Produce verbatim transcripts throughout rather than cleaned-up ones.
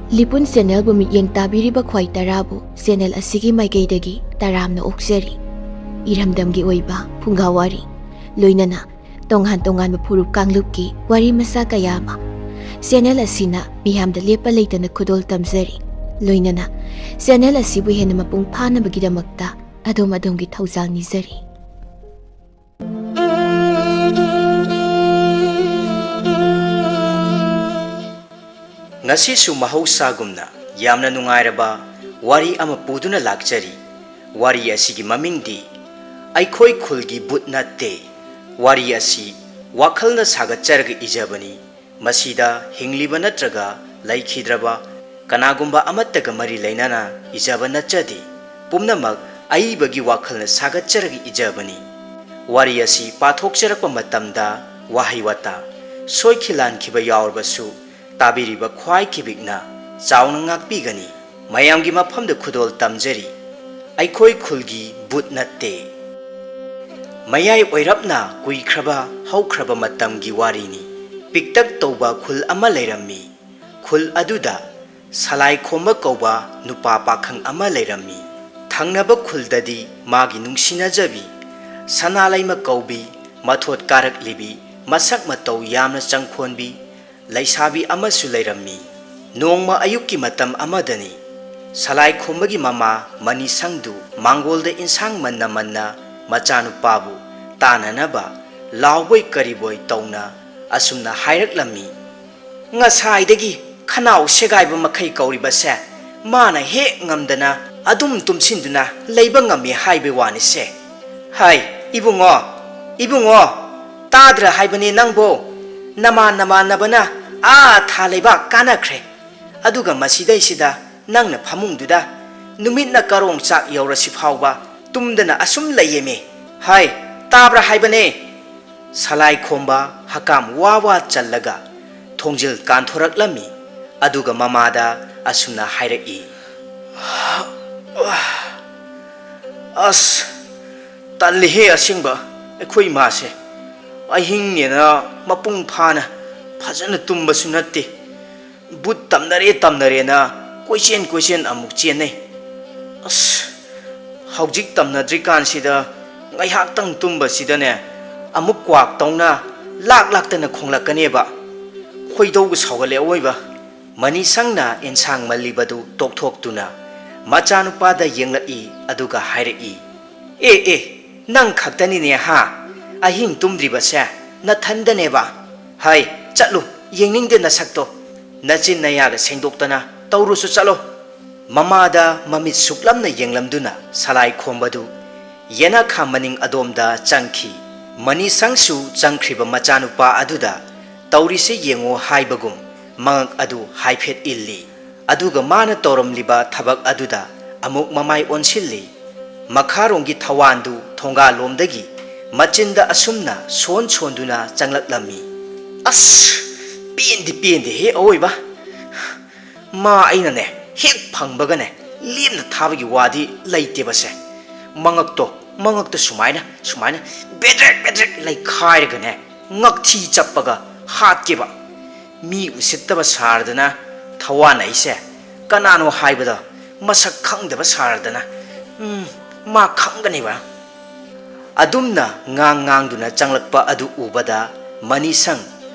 ꯂꯤꯄꯨꯟ ꯆꯦꯅꯦꯜꯕꯨ ꯃꯤꯠꯌꯦꯡ ꯇꯥꯕꯤꯔꯤꯕ ꯈ꯭ꯋꯥꯏ ꯇꯔꯥꯕꯨ ꯆꯦꯅꯦꯜ ꯑꯁꯤꯒꯤ ꯃꯥꯏꯀꯩꯗꯒꯤ ꯇꯔꯥꯝꯅ ꯑꯣꯛꯆꯔꯤ꯫ ꯏꯔꯝꯗꯝꯒꯤ ꯑꯣꯏꯕ ꯐꯨꯡꯒꯥ ꯋꯥꯔꯤ, ꯂꯣꯏꯅꯅ ꯇꯣꯉꯥꯟ ꯇꯣꯉꯥꯟꯕ ꯐꯨꯔꯨꯞ ꯀꯥꯡꯂꯨꯞꯀꯤ ꯋꯥꯔꯤ ꯃꯆꯥ ꯀꯌꯥ ꯑꯃ ꯆꯦꯅꯦꯜ ꯑꯁꯤꯅ ꯃꯤꯌꯥꯝꯗ ꯂꯦꯞꯄ ꯂꯩꯇꯅ ꯈꯨꯗꯣꯜ ꯇꯝꯖꯔꯤ꯫ ꯂꯣꯏꯅꯅ ꯆꯦꯅꯦꯜ ꯑꯁꯤꯕꯨ ꯍꯦꯟꯅ ꯃꯄꯨꯡ ꯐꯥꯅꯕꯒꯤꯗꯃꯛꯇ ꯑꯗꯣꯝ ꯑꯗꯣꯝꯒꯤ ꯊꯧꯖꯥꯜ ꯅꯤꯖꯔꯤ꯫ ꯉꯁꯤꯁꯨ ꯃꯍꯧꯁꯥꯒꯨꯝꯅ ꯌꯥꯝꯅ ꯅꯨꯡꯉꯥꯏꯔꯕ ꯋꯥꯔꯤ ꯑꯃ ꯄꯨꯗꯨꯅ ꯂꯥꯛꯆꯔꯤ꯫ ꯋꯥꯔꯤ ꯑꯁꯤꯒꯤ ꯃꯃꯤꯡꯗꯤ "ꯑꯩꯈꯣꯏ ꯈꯨꯜꯒꯤ ꯚꯨꯠ ꯅꯠꯇꯦ"꯫ ꯋꯥꯔꯤ ꯑꯁꯤ ꯋꯥꯈꯜꯅ ꯁꯥꯒꯠꯆꯔꯒ ꯏꯖꯕꯅꯤ꯫ ꯃꯁꯤꯗ ꯍꯤꯡꯂꯤꯕ ꯅꯠꯇ꯭ꯔꯒ ꯂꯩꯈꯤꯗ꯭ꯔꯕ ꯀꯅꯥꯒꯨꯝꯕ ꯑꯃꯠꯇꯒ ꯃꯔꯤ ꯂꯩꯅꯅ ꯏꯖꯕ ꯅꯠꯆꯗꯦ꯫ ꯄꯨꯝꯅꯃꯛ ꯑꯏꯕꯒꯤ ꯋꯥꯈꯜꯅ ꯁꯥꯒꯠꯆꯔꯒ ꯏꯖꯕꯅꯤ꯫ ꯋꯥꯔꯤ ꯑꯁꯤ ꯄꯥꯊꯣꯛꯆꯔꯛꯄ ꯃꯇꯝꯗ ꯋꯥꯍꯩ ꯋꯥꯇꯥ ꯁꯣꯏꯈꯤ ꯂꯥꯟꯈꯤꯕ ꯌꯥꯎꯔꯕꯁꯨ, ꯇꯥꯕꯤꯔꯤꯕ ꯈ꯭ꯋꯥꯏ ꯈꯤꯕꯤꯛꯅ ꯆꯥꯎꯅ ꯉꯥꯛꯄꯤꯒꯅꯤ꯫ ꯃꯌꯥꯝꯒꯤ ꯃꯐꯝꯗ ꯈꯨꯗꯣꯜ ꯇꯝꯖꯔꯤ꯫ ꯑꯩꯈꯣꯏ ꯈꯨꯜꯒꯤ ꯚꯨꯠ ꯅꯠꯇꯦ꯫ ꯃꯌꯥꯏ ꯑꯣꯏꯔꯞꯅ ꯀꯨꯏꯈ꯭ꯔꯕ ꯍꯧꯈ꯭ꯔꯕ ꯃꯇꯝꯒꯤ ꯋꯥꯔꯤꯅꯤ꯫ ꯄꯤꯛꯇꯛ ꯇꯧꯕ ꯈꯨꯜ ꯑꯃ ꯂꯩꯔꯝꯃꯤ꯫ ꯈꯨꯜ ꯑꯗꯨꯗ ꯁꯂꯥꯏ ꯈꯣꯝꯕ ꯀꯧꯕ ꯅꯨꯄꯥ ꯄꯥꯈꯪ ꯑꯃ ꯂꯩꯔꯝꯃꯤ꯫ ꯊꯪꯅꯕ ꯈꯨꯜꯗꯗꯤ ꯃꯥꯒꯤ ꯅꯨꯡꯁꯤꯅꯖꯕꯤ, ꯁꯅꯥ ꯂꯩꯃ ꯀꯧꯕꯤ, ꯃꯊꯣꯠ ꯀꯥꯔꯛꯂꯤꯕꯤ, ꯃꯁꯛ ꯃꯇꯧ ꯌꯥꯝꯅ ꯆꯪꯈꯣꯟꯕꯤ ꯂꯩꯁꯥꯕꯤ ꯑꯃꯁꯨ ꯂꯩꯔꯝꯃꯤ꯫ ꯅꯣꯡꯃ ꯑꯌꯨꯛꯀꯤ ꯃꯇꯝ ꯑꯃꯗꯅꯤ꯫ ꯁꯂꯥꯏ ꯈꯣꯝꯕꯒꯤ ꯃꯃꯥ ꯃꯅꯤꯁꯪꯗꯨ ꯃꯥꯡꯒꯣꯜꯗ ꯏꯟꯁꯥꯡ ꯃꯟꯅ ꯃꯟꯅ ꯃꯆꯥꯅꯨꯄꯥꯕꯨ ꯇꯥꯅꯅꯕ ꯂꯥꯎꯕꯣꯏ ꯀꯔꯤꯕꯣꯏ ꯇꯧꯅ ꯑꯁꯨꯝꯅ ꯍꯥꯏꯔꯛꯂꯝꯃꯤ: "ꯉꯁꯥꯏꯗꯒꯤ ꯈꯅꯥꯎ ꯁꯦꯒꯥꯏꯕ ꯃꯈꯩ ꯀꯧꯔꯤꯕꯁꯦ ꯃꯥꯅ ꯍꯦꯛ ꯉꯝꯗꯅ ꯑꯗꯨꯝ ꯇꯨꯝꯁꯤꯟꯗꯨꯅ ꯂꯩꯕ ꯉꯝꯃꯤ ꯍꯥꯏꯕꯩ ꯋꯥꯅꯤꯁꯦ꯫ ꯍꯥꯏ, ꯏꯕꯨꯡꯉꯣ, ꯏꯕꯨꯡꯉꯣ, ꯇꯥꯗ꯭ꯔ ꯍꯥꯏꯕꯅꯦ ꯅꯪꯕꯣ? ꯅꯃꯥꯟ ꯅꯃꯥꯟꯅꯕꯅ ꯑꯥ ꯊꯥ ꯂꯩꯕꯥꯛ ꯀꯥꯅꯈ꯭ꯔꯦ꯫ ꯑꯗꯨꯒ ꯃꯁꯤꯗꯩꯁꯤꯗ ꯅꯪꯅ ꯐꯃꯨꯡꯗꯨꯗ ꯅꯨꯃꯤꯠꯅ ꯀꯔꯣꯡ ꯆꯥꯛ ꯌꯧꯔꯁꯤ ꯐꯥꯎꯕ ꯇꯨꯝꯗꯅ ꯑꯁꯨꯝ ꯂꯩꯌꯦꯃꯤ꯫ ꯍꯥꯏ, ꯇꯥꯕ꯭ꯔꯥ ꯍꯥꯏꯕꯅꯦ?" ꯁꯂꯥꯏ ꯈꯣꯝꯕ ꯍꯀꯥꯝ ꯋꯥ ꯋꯥ ꯆꯜꯂꯒ ꯊꯣꯡꯖꯤꯜ ꯀꯥꯟꯊꯣꯔꯛꯂꯝꯃꯤ꯫ ꯑꯗꯨꯒ ꯃꯃꯥꯗ ꯑꯁꯨꯝꯅ ꯍꯥꯏꯔꯛꯏ: "ꯑꯁ, ꯇꯜꯂꯤꯍꯦ ꯑꯁꯦꯡꯕ ꯑꯩꯈꯣꯏ ꯏꯃꯥꯁꯦ꯫ ꯑꯍꯤꯡꯅꯦꯅ ꯃꯄꯨꯡ ꯐꯥꯅ ꯐꯖꯅ ꯇꯨꯝꯕꯁꯨ ꯅꯠꯇꯦ꯫ ꯕꯨꯠ ꯇꯝꯅꯔꯦ ꯇꯝꯅꯔꯦꯅ ꯀꯣꯏꯆꯦꯟ ꯀꯣꯏꯆꯦꯟ ꯑꯃꯨꯛ ꯆꯦꯟꯅꯩ꯫ ꯑꯁ, ꯍꯧꯖꯤꯛ ꯇꯝꯅꯗ꯭ꯔꯤꯀꯥꯟꯁꯤꯗ ꯉꯥꯏꯍꯥꯛꯇꯪ ꯇꯨꯝꯕꯁꯤꯗꯅꯦ, ꯑꯃꯨꯛ ꯀ꯭ꯋꯥꯛ ꯇꯧꯅ ꯂꯥꯛ ꯂꯥꯛꯇꯅ ꯈꯣꯡꯂꯛꯀꯅꯦꯕ꯫ ꯈꯣꯏꯗꯧꯒ ꯁꯥꯎꯒꯠꯂꯦ ꯑꯋꯣꯏꯕ꯫ ꯃꯅꯤꯁꯪꯅ ꯑꯦꯟꯁꯥꯡ ꯃꯜꯂꯤꯕꯗꯨ ꯇꯣꯛꯊꯣꯛꯇꯨꯅ ꯃꯆꯥꯅꯨꯄꯥꯗ ꯌꯦꯡꯂꯛꯏ, ꯑꯗꯨꯒ ꯍꯥꯏꯔꯛꯏ, "ꯑꯦ ꯑꯦ, ꯅꯪ ꯈꯛꯇꯅꯤꯅꯦ ꯍꯥ ꯑꯍꯤꯡ ꯇꯨꯝꯗ꯭ꯔꯤꯕꯁꯦ? ꯅꯊꯟꯗꯅꯦꯕ? ꯍꯥꯏ, ꯆꯠꯂꯨ, ꯌꯦꯡꯅꯤꯡꯗꯦ ꯅꯁꯛꯇꯣ꯫ ꯅꯆꯤꯟ ꯅꯌꯥꯒ ꯁꯦꯡꯗꯣꯛꯇꯅ ꯇꯧꯔꯨꯁꯨ ꯆꯠꯂꯣ"꯫ ꯃꯃꯥꯗ ꯃꯃꯤꯠ ꯁꯨꯛꯂꯝꯅ ꯌꯦꯡꯂꯝꯗꯨꯅ ꯁꯂꯥꯏ ꯈꯣꯝꯕꯗꯨ ꯌꯦꯅꯈꯥ ꯃꯅꯤꯡ ꯑꯗꯣꯝꯗ ꯆꯪꯈꯤ꯫ ꯃꯅꯤꯁꯪꯁꯨ ꯆꯪꯈ꯭ꯔꯤꯕ ꯃꯆꯥꯅꯨꯄꯥ ꯑꯗꯨꯗ ꯇꯧꯔꯤꯁꯦ ꯌꯦꯡꯉꯣ ꯍꯥꯏꯕꯒꯨꯝ ꯃꯉꯛ ꯑꯗꯨ ꯍꯥꯏꯐꯦꯠ ꯏꯜꯂꯤ꯫ ꯑꯗꯨꯒ ꯃꯥꯅ ꯇꯧꯔꯝꯂꯤꯕ ꯊꯕꯛ ꯑꯗꯨꯗ ꯑꯃꯨꯛ ꯃꯃꯥꯏ ꯑꯣꯟꯁꯤꯜꯂꯤ꯫ ꯃꯈꯥꯔꯣꯝꯒꯤ ꯊꯋꯥꯟꯗꯨ ꯊꯣꯡꯒꯥꯜꯂꯣꯝꯗꯒꯤ ꯃꯆꯤꯟꯗ ꯑꯁꯨꯝꯅ ꯁꯣꯟ ꯁꯣꯟꯗꯨꯅ ꯆꯪꯂꯛꯂꯝꯃꯤ꯫ ꯑꯁ, ꯄꯦꯟꯗꯤ ꯄꯦꯟꯗꯦꯍꯦ ꯑꯋꯣꯏꯕ꯫ ꯃꯥ ꯑꯩꯅꯅꯦ, ꯍꯦꯛ ꯐꯪꯕꯒꯅꯦ, ꯂꯦꯝꯅ ꯊꯥꯕꯒꯤ ꯋꯥꯗꯤ ꯂꯩꯇꯦꯕꯁꯦ꯫ ꯃꯉꯛꯇꯣ, ꯃꯉꯛꯇꯣ ꯁꯨꯃꯥꯏꯅ, ꯁꯨꯃꯥꯏꯅ ꯕꯦꯗ꯭ꯔꯦꯛ ꯕꯦꯗ꯭ꯔꯦꯛ ꯂꯩꯈꯥꯏꯔꯒꯅꯦ, ꯉꯛꯊꯤ ꯆꯞꯄꯒ ꯍꯥꯠꯀꯦꯕ꯫ ꯃꯤ ꯎꯁꯤꯠꯇꯕ ꯁꯥꯔꯗꯅ ꯊꯋꯥꯟ ꯑꯩꯁꯦ ꯀꯅꯥꯅꯣ ꯍꯥꯏꯕꯗꯣ ꯃꯁꯛ ꯈꯪꯗꯕ ꯁꯥꯔꯗꯅ, ꯎꯝ, ꯃꯥ ꯈꯪꯒꯅꯦꯕ꯫ ꯑꯗꯨꯝꯅ ꯉꯥꯡ ꯉꯥꯡꯗꯨꯅ ꯆꯪꯂꯛꯄ ꯑꯗꯨ ꯎꯕꯗ ꯃꯅꯤꯁꯪ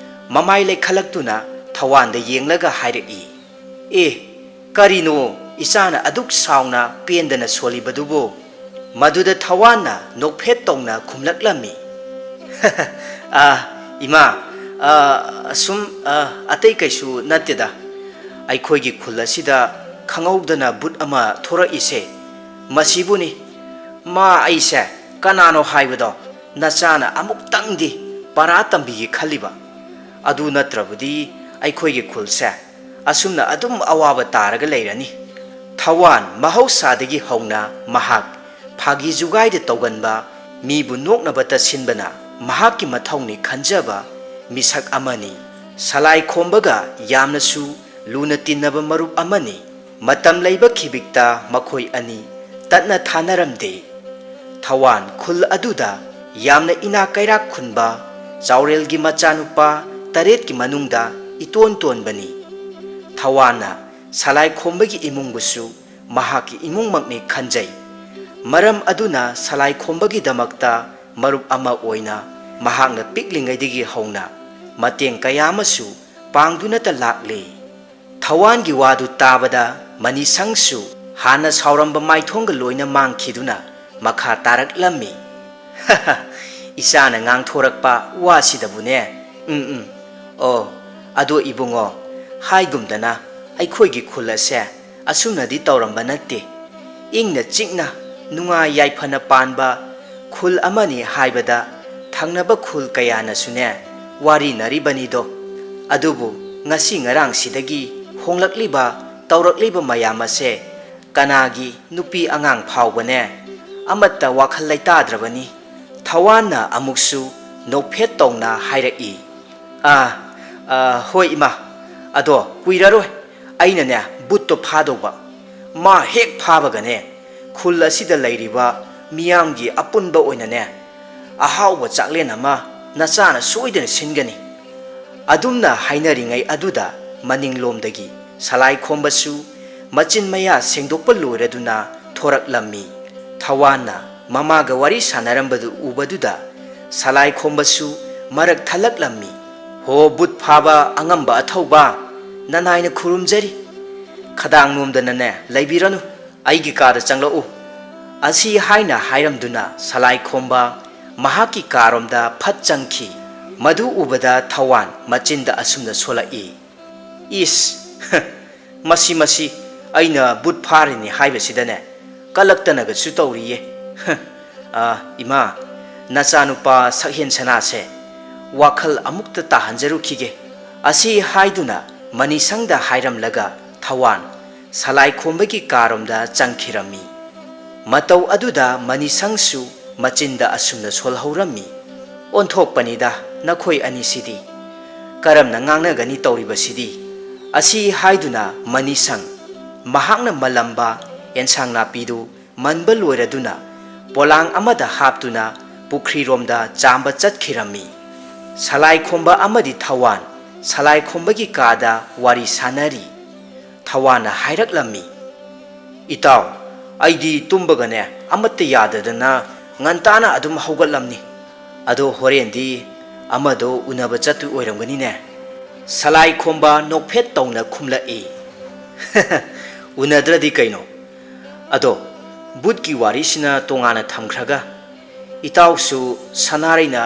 ꯃꯃꯥꯏ ꯂꯩꯈꯠꯂꯛꯇꯨꯅ ꯊꯋꯥꯟꯗ ꯌꯦꯡꯂꯒ ꯍꯥꯏꯔꯛꯏ, "ꯑꯦ, ꯀꯔꯤꯅꯣ ꯏꯆꯥꯅ ꯑꯗꯨꯛ ꯁꯥꯎꯅ ꯄꯦꯟꯗꯅ ꯁꯣꯜꯂꯤꯕꯗꯨꯕꯨ?" ꯃꯗꯨꯗ ꯊꯋꯥꯟꯅ ꯅꯣꯛꯐꯦꯠ ꯇꯧꯅ ꯈꯨꯝꯂꯛꯂꯝꯃꯤ, "ꯑ, ꯏꯃꯥ, ꯑ, ꯑꯁꯨꯝ, ꯑ, ꯑꯇꯩ ꯀꯩꯁꯨ ꯅꯠꯇꯦꯗ꯫ ꯑꯩꯈꯣꯏꯒꯤ ꯈꯨꯜ ꯑꯁꯤꯗ ꯈꯪꯍꯧꯗꯅ ꯕꯨꯠ ꯑꯃ ꯊꯣꯔꯛꯏꯁꯦ, ꯃꯁꯤꯕꯨꯅꯤ꯫ ꯃꯥ ꯑꯩꯁꯦ ꯀꯅꯥꯅꯣ ꯍꯥꯏꯕꯗꯣ ꯅꯆꯥꯅ ꯑꯃꯨꯛꯇꯪꯗꯤ ꯄꯔꯥ ꯇꯝꯕꯤꯒꯦ ꯈꯜꯂꯤꯕ꯫ ꯑꯗꯨ ꯅꯠꯇ꯭ꯔꯕꯗꯤ ꯑꯩꯈꯣꯏꯒꯤ ꯈꯨꯜꯁꯦ ꯑꯁꯨꯝꯅ ꯑꯗꯨꯝ ꯑꯋꯥꯕ ꯇꯥꯔꯒ ꯂꯩꯔꯅꯤ"꯫ ꯊꯋꯥꯟ ꯃꯍꯧꯁꯥꯗꯒꯤ ꯍꯧꯅ ꯃꯍꯥꯛ ꯐꯥꯒꯤ ꯖꯨꯒꯥꯏꯗ ꯇꯧꯒꯟꯕ, ꯃꯤꯕꯨ ꯅꯣꯛꯅꯕꯇ ꯁꯤꯟꯕꯅ ꯃꯍꯥꯛꯀꯤ ꯃꯊꯧꯅꯤ ꯈꯟꯖꯕ ꯃꯤꯁꯛ ꯑꯃꯅꯤ꯫ ꯁꯂꯥꯏ ꯈꯣꯝꯕꯒ ꯌꯥꯝꯅꯁꯨ ꯂꯨꯅ ꯇꯤꯟꯅꯕ ꯃꯔꯨꯞ ꯑꯃꯅꯤ꯫ ꯃꯇꯝ ꯂꯩꯕ ꯈꯤꯕꯤꯛꯇ ꯃꯈꯣꯏ ꯑꯅꯤ ꯇꯠꯅ ꯊꯥꯅꯔꯝꯗꯦ꯫ ꯊꯋꯥꯟ ꯈꯨꯜ ꯑꯗꯨꯗ ꯌꯥꯝꯅ ꯏꯅꯥꯛ ꯀꯩꯔꯥꯛ ꯈꯨꯟꯕ ꯆꯥꯎꯔꯦꯜꯒꯤ ꯃꯆꯥꯅꯨꯄꯥ ꯇꯔꯦꯠꯀꯤ ꯃꯅꯨꯡꯗ ꯏꯇꯣꯟ ꯇꯣꯟꯕꯅꯤ꯫ ꯊꯋꯥꯟꯅ ꯁꯂꯥꯏꯈꯣꯝꯕꯒꯤ ꯏꯃꯨꯡꯕꯨꯁꯨ ꯃꯍꯥꯛꯀꯤ ꯏꯃꯨꯡꯃꯛꯅꯤ ꯈꯟꯖꯩ꯫ ꯃꯔꯝ ꯑꯗꯨꯅ ꯁꯂꯥꯏꯈꯣꯝꯕꯒꯤꯗꯃꯛꯇ ꯃꯔꯨꯞ ꯑꯃ ꯑꯣꯏꯅ ꯃꯍꯥꯛꯅ ꯄꯤꯛꯂꯤꯉꯩꯗꯒꯤ ꯍꯧꯅ ꯃꯇꯦꯡ ꯀꯌꯥ ꯑꯃꯁꯨ ꯄꯥꯡꯗꯨꯅꯇ ꯂꯥꯛꯂꯤ꯫ ꯊꯋꯥꯟꯒꯤ ꯋꯥꯗꯨ ꯇꯥꯕꯗ ꯃꯅꯤꯁꯪꯁꯨ ꯍꯥꯟꯅ ꯁꯥꯎꯔꯝꯕ ꯃꯥꯏꯊꯣꯡꯒ ꯂꯣꯏꯅ ꯃꯥꯡꯈꯤꯗꯨꯅ ꯃꯈꯥ ꯇꯥꯔꯛꯂꯝꯃꯤ꯫ "ꯏꯆꯥꯅ ꯉꯥꯡꯊꯣꯔꯛꯄ ꯋꯥꯁꯤꯗꯕꯨꯅꯦ꯫ ꯎꯝ, ꯎꯝ꯫ ꯑꯣ, ꯑꯗꯣ ꯏꯕꯨꯡꯉꯣ, ꯍꯥꯏꯒꯨꯝꯗꯅ ꯑꯩꯈꯣꯏꯒꯤ ꯈꯨꯜ ꯑꯁꯦ ꯑꯁꯨꯝꯅꯗꯤ ꯇꯧꯔꯝꯕ ꯅꯠꯇꯦ꯫ ꯏꯪꯅ ꯆꯤꯛꯅ ꯅꯨꯡꯉꯥꯏ ꯌꯥꯏꯐꯅ ꯄꯥꯟꯕ ꯈꯨꯜ ꯑꯃꯅꯤ ꯍꯥꯏꯕꯗ ꯊꯪꯅꯕ ꯈꯨꯜ ꯀꯌꯥꯅꯁꯨꯅꯦ ꯋꯥꯔꯤꯅꯔꯤꯕꯅꯤꯗꯣ꯫ ꯑꯗꯨꯕꯨ ꯉꯁꯤ ꯉꯔꯥꯡꯁꯤꯗꯒꯤ ꯍꯣꯡꯂꯛꯂꯤꯕ ꯇꯧꯔꯛꯂꯤꯕ ꯃꯌꯥꯝ ꯑꯁꯦ ꯀꯅꯥꯒꯤ ꯅꯨꯄꯤ ꯑꯉꯥꯡ ꯐꯥꯎꯕꯅꯦ ꯑꯃꯠꯇ ꯋꯥꯈꯜ ꯂꯩꯇꯥꯗ꯭ꯔꯕꯅꯤ꯫" ꯊꯋꯥꯟꯅ ꯑꯃꯨꯛꯁꯨ ꯅꯣꯛꯐꯦꯠ ꯇꯧꯅ ꯍꯥꯏꯔꯛꯏ꯫ "ꯑꯥ, ꯑꯥ, ꯍꯣꯏ ꯏꯃꯥ, ꯑꯗꯣ ꯀꯨꯏꯔꯔꯣꯏ ꯑꯩꯅꯅꯦ ꯕꯨꯠꯇꯣ ꯐꯥꯗꯧꯕ꯫ ꯃꯥ ꯍꯦꯛ ꯐꯥꯕꯒꯅꯦ ꯈꯨꯜ ꯑꯁꯤꯗ ꯂꯩꯔꯤꯕ ꯃꯤꯌꯥꯝꯒꯤ ꯑꯄꯨꯟꯕ ꯑꯣꯏꯅꯅꯦ ꯑꯍꯥꯎꯕ ꯆꯥꯛꯂꯦꯟ ꯑꯃ ꯅꯆꯥꯅ ꯁꯣꯏꯗꯅ ꯁꯤꯟꯒꯅꯤ꯫" ꯑꯗꯨꯝꯅ ꯍꯥꯏꯅꯔꯤꯉꯩ ꯑꯗꯨꯗ ꯃꯅꯤꯡꯂꯣꯝꯗꯒꯤ ꯁꯂꯥꯏꯈꯣꯝꯕꯁꯨ ꯃꯆꯤꯟ ꯃꯌꯥ ꯁꯦꯡꯗꯣꯛꯄ ꯂꯣꯏꯔꯗꯨꯅ ꯊꯣꯔꯛꯂꯝꯃꯤ꯫ ꯊꯋꯥꯟꯅ ꯃꯃꯥꯒ ꯋꯥꯔꯤ ꯁꯥꯟꯅꯔꯝꯕꯗꯨ ꯎꯕꯗꯨꯗ ꯁꯂꯥꯏꯈꯣꯝꯕꯁꯨ ꯃꯔꯛ ꯊꯠꯂꯛꯂꯝꯃꯤ꯫ "ꯍꯣ ꯕꯨꯠ ꯐꯥꯕ ꯑꯉꯝꯕ ꯑꯊꯧꯕ, ꯅꯅꯥꯏꯅ ꯈꯨꯔꯨꯝꯖꯔꯤ꯫ ꯈꯗꯥꯡ ꯅꯣꯝꯗꯅꯅꯦ ꯂꯩꯕꯤꯔꯅꯨ, ꯑꯩꯒꯤ ꯀꯥꯗ ꯆꯪꯂꯛꯎ꯫" ꯑꯁꯤ ꯍꯥꯏꯅ ꯍꯥꯏꯔꯝꯗꯨꯅ ꯁꯂꯥꯏꯈꯣꯝꯕ ꯃꯍꯥꯛꯀꯤ ꯀꯥꯔꯣꯝꯗ ꯐꯠ ꯆꯪꯈꯤ꯫ ꯃꯗꯨ ꯎꯕꯗ ꯊꯋꯥꯟ ꯃꯆꯤꯟꯗ ꯑꯁꯨꯝꯅ ꯁꯣꯜꯂꯛꯏ꯫ "ꯏꯁ, ꯃꯁꯤ, ꯃꯁꯤ ꯑꯩꯅ ꯕꯨꯠ ꯐꯥꯔꯤꯅꯤ ꯍꯥꯏꯕꯁꯤꯗꯅꯦ ꯀꯂꯛꯇꯅꯒꯁꯨ ꯇꯧꯔꯤꯌꯦ꯫ ꯑ, ꯏꯃꯥ, ꯅꯆꯥꯅꯨꯄꯥ ꯁꯛꯍꯦꯟ ꯁꯅꯥꯁꯦ ꯋꯥꯈꯜ ꯑꯃꯨꯛꯇ ꯇꯥꯍꯟꯖꯔꯨꯈꯤꯒꯦ꯫" ꯑꯁꯤ ꯍꯥꯏꯗꯨꯅ ꯃꯅꯤꯁꯪꯗ ꯍꯥꯏꯔꯝꯂꯒ ꯊꯋꯥꯟ ꯁꯂꯥꯏꯈꯣꯝꯕꯒꯤ ꯀꯥꯔꯣꯝꯗ ꯆꯪꯈꯤꯔꯝꯃꯤ꯫ ꯃꯇꯧ ꯑꯗꯨꯗ ꯃꯅꯤꯁꯪꯁꯨ ꯃꯆꯤꯟꯗ ꯑꯁꯨꯝꯅ ꯁꯣꯜꯍꯧꯔꯝꯃꯤ, "ꯑꯣꯟꯊꯣꯛꯄꯅꯤꯗ ꯅꯈꯣꯏ ꯑꯅꯤꯁꯤꯗꯤ꯫ ꯀꯔꯝꯅ ꯉꯥꯡꯅꯒꯅꯤ ꯇꯧꯔꯤꯕꯁꯤꯗꯤ?" ꯑꯁꯤ ꯍꯥꯏꯗꯨꯅ ꯃꯅꯤꯁꯪ ꯃꯍꯥꯛꯅ ꯃꯜꯂꯝꯕ ꯑꯦꯟꯁꯥꯡ ꯅꯥꯄꯤꯗꯨ ꯃꯟꯕ ꯂꯣꯏꯔꯗꯨꯅ ꯄꯣꯂꯥꯡ ꯑꯃꯗ ꯍꯥꯞꯇꯨꯅ ꯄꯨꯈ꯭ꯔꯤꯔꯣꯝꯗ ꯆꯥꯝꯕ ꯆꯠꯈꯤꯔꯝꯃꯤ꯫ ꯁꯂꯥꯏꯈꯣꯝꯕ ꯑꯃꯗꯤ ꯊꯋꯥꯟ ꯁꯂꯥꯏꯈꯣꯝꯕꯒꯤ ꯀꯥꯗ ꯋꯥꯔꯤ ꯁꯥꯅꯔꯤ꯫ ꯊꯋꯥꯟꯅ ꯍꯥꯏꯔꯛꯂꯝꯃꯤ, "ꯏꯇꯥꯎ, ꯑꯩꯗꯤ ꯇꯨꯝꯕꯒꯅꯦ ꯑꯃꯠꯇ ꯌꯥꯗꯗꯅ ꯉꯟꯇꯥꯅ ꯑꯗꯨꯝ ꯍꯧꯒꯠꯂꯝꯅꯤ꯫ ꯑꯗꯣ ꯍꯣꯔꯦꯟꯗꯤ ꯑꯃꯗꯣ ꯎꯅꯕ ꯆꯠꯇꯣꯏ ꯑꯣꯏꯔꯝꯒꯅꯤꯅꯦ?" ꯁꯂꯥꯏ ꯈꯣꯝꯕ ꯅꯣꯛꯐꯦꯠ ꯇꯧꯅ ꯈꯨꯝꯂꯛꯏ, "ꯎꯅꯗ꯭ꯔꯗꯤ ꯀꯩꯅꯣ? ꯑꯗꯣ ꯚꯨꯠꯀꯤ ꯋꯥꯔꯤꯁꯤꯅ ꯇꯣꯉꯥꯟꯅ ꯊꯝꯈ꯭ꯔꯒ, ꯏꯇꯥꯎꯁꯨ ꯁꯅꯥꯔꯩꯅ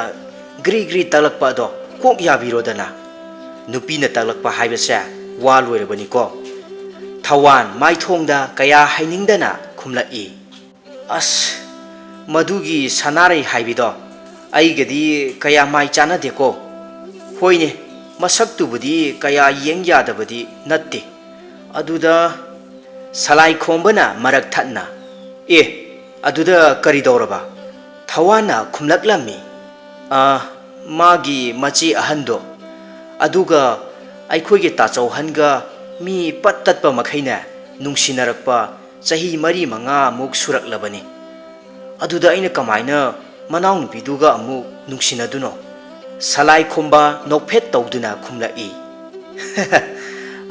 ꯒ꯭ꯔꯤ ꯒ꯭ꯔꯤ ꯇꯛꯂꯛꯄ ꯑꯗꯣ ꯀꯣꯛ ꯌꯥꯕꯤꯔꯣꯗꯅ꯫ ꯅꯨꯄꯤꯅ ꯇꯛꯂꯛꯄ ꯍꯥꯏꯕꯁꯦ ꯋꯥ ꯂꯣꯏꯔꯕꯅꯤꯀꯣ꯫" ꯊꯋꯥꯟ ꯃꯥꯏꯊꯣꯡꯗ ꯀꯌꯥ ꯍꯩꯅꯤꯡꯗꯅ ꯈꯨꯝꯂꯛꯏ, "ꯑꯁ, ꯃꯗꯨꯒꯤ ꯁꯅꯥꯔꯩ ꯍꯥꯏꯕꯤꯗꯣ ꯑꯩꯒꯗꯤ ꯀꯌꯥ ꯃꯥꯏ ꯆꯥꯟꯅꯗꯦꯀꯣ꯫ ꯍꯣꯏꯅꯦ, ꯃꯁꯛꯇꯨꯕꯨꯗꯤ ꯀꯌꯥ ꯌꯦꯡ ꯌꯥꯗꯕꯗꯤ ꯅꯠꯇꯦ꯫ ꯑꯗꯨꯗ," ꯁꯂꯥꯏ ꯈꯣꯝꯕꯅ ꯃꯔꯛ ꯊꯠꯅ, "ꯑꯦ, ꯑꯗꯨꯗ ꯀꯔꯤ ꯇꯧꯔꯕ?" ꯊꯋꯥꯟꯅ ꯈꯨꯝꯂꯛꯂꯝꯃꯤ, "ꯑ, ꯃꯥꯒꯤ ꯃꯆꯦ ꯑꯍꯟꯗꯣ, ꯑꯗꯨꯒ ꯑꯩꯈꯣꯏꯒꯤ ꯇꯥꯆꯧꯍꯟꯒ ꯃꯤ ꯄꯠ ꯇꯠꯄ ꯃꯈꯩꯅꯦ ꯅꯨꯡꯁꯤꯅꯔꯛꯄ ꯆꯍꯤ ꯃꯔꯤ ꯃꯉꯥꯃꯨꯛ ꯁꯨꯔꯛꯂꯕꯅꯤ꯫ ꯑꯗꯨꯗ ꯑꯩꯅ ꯀꯃꯥꯏꯅ ꯃꯅꯥꯎꯅꯨꯄꯤꯗꯨꯒ ꯑꯃꯨꯛ ꯅꯨꯡꯁꯤꯅꯗꯨꯅꯣ?" ꯁꯂꯥꯏ ꯈꯣꯝꯕ ꯅꯣꯛꯐꯦꯠ ꯇꯧꯗꯨꯅ ꯈꯨꯝꯂꯛꯏ,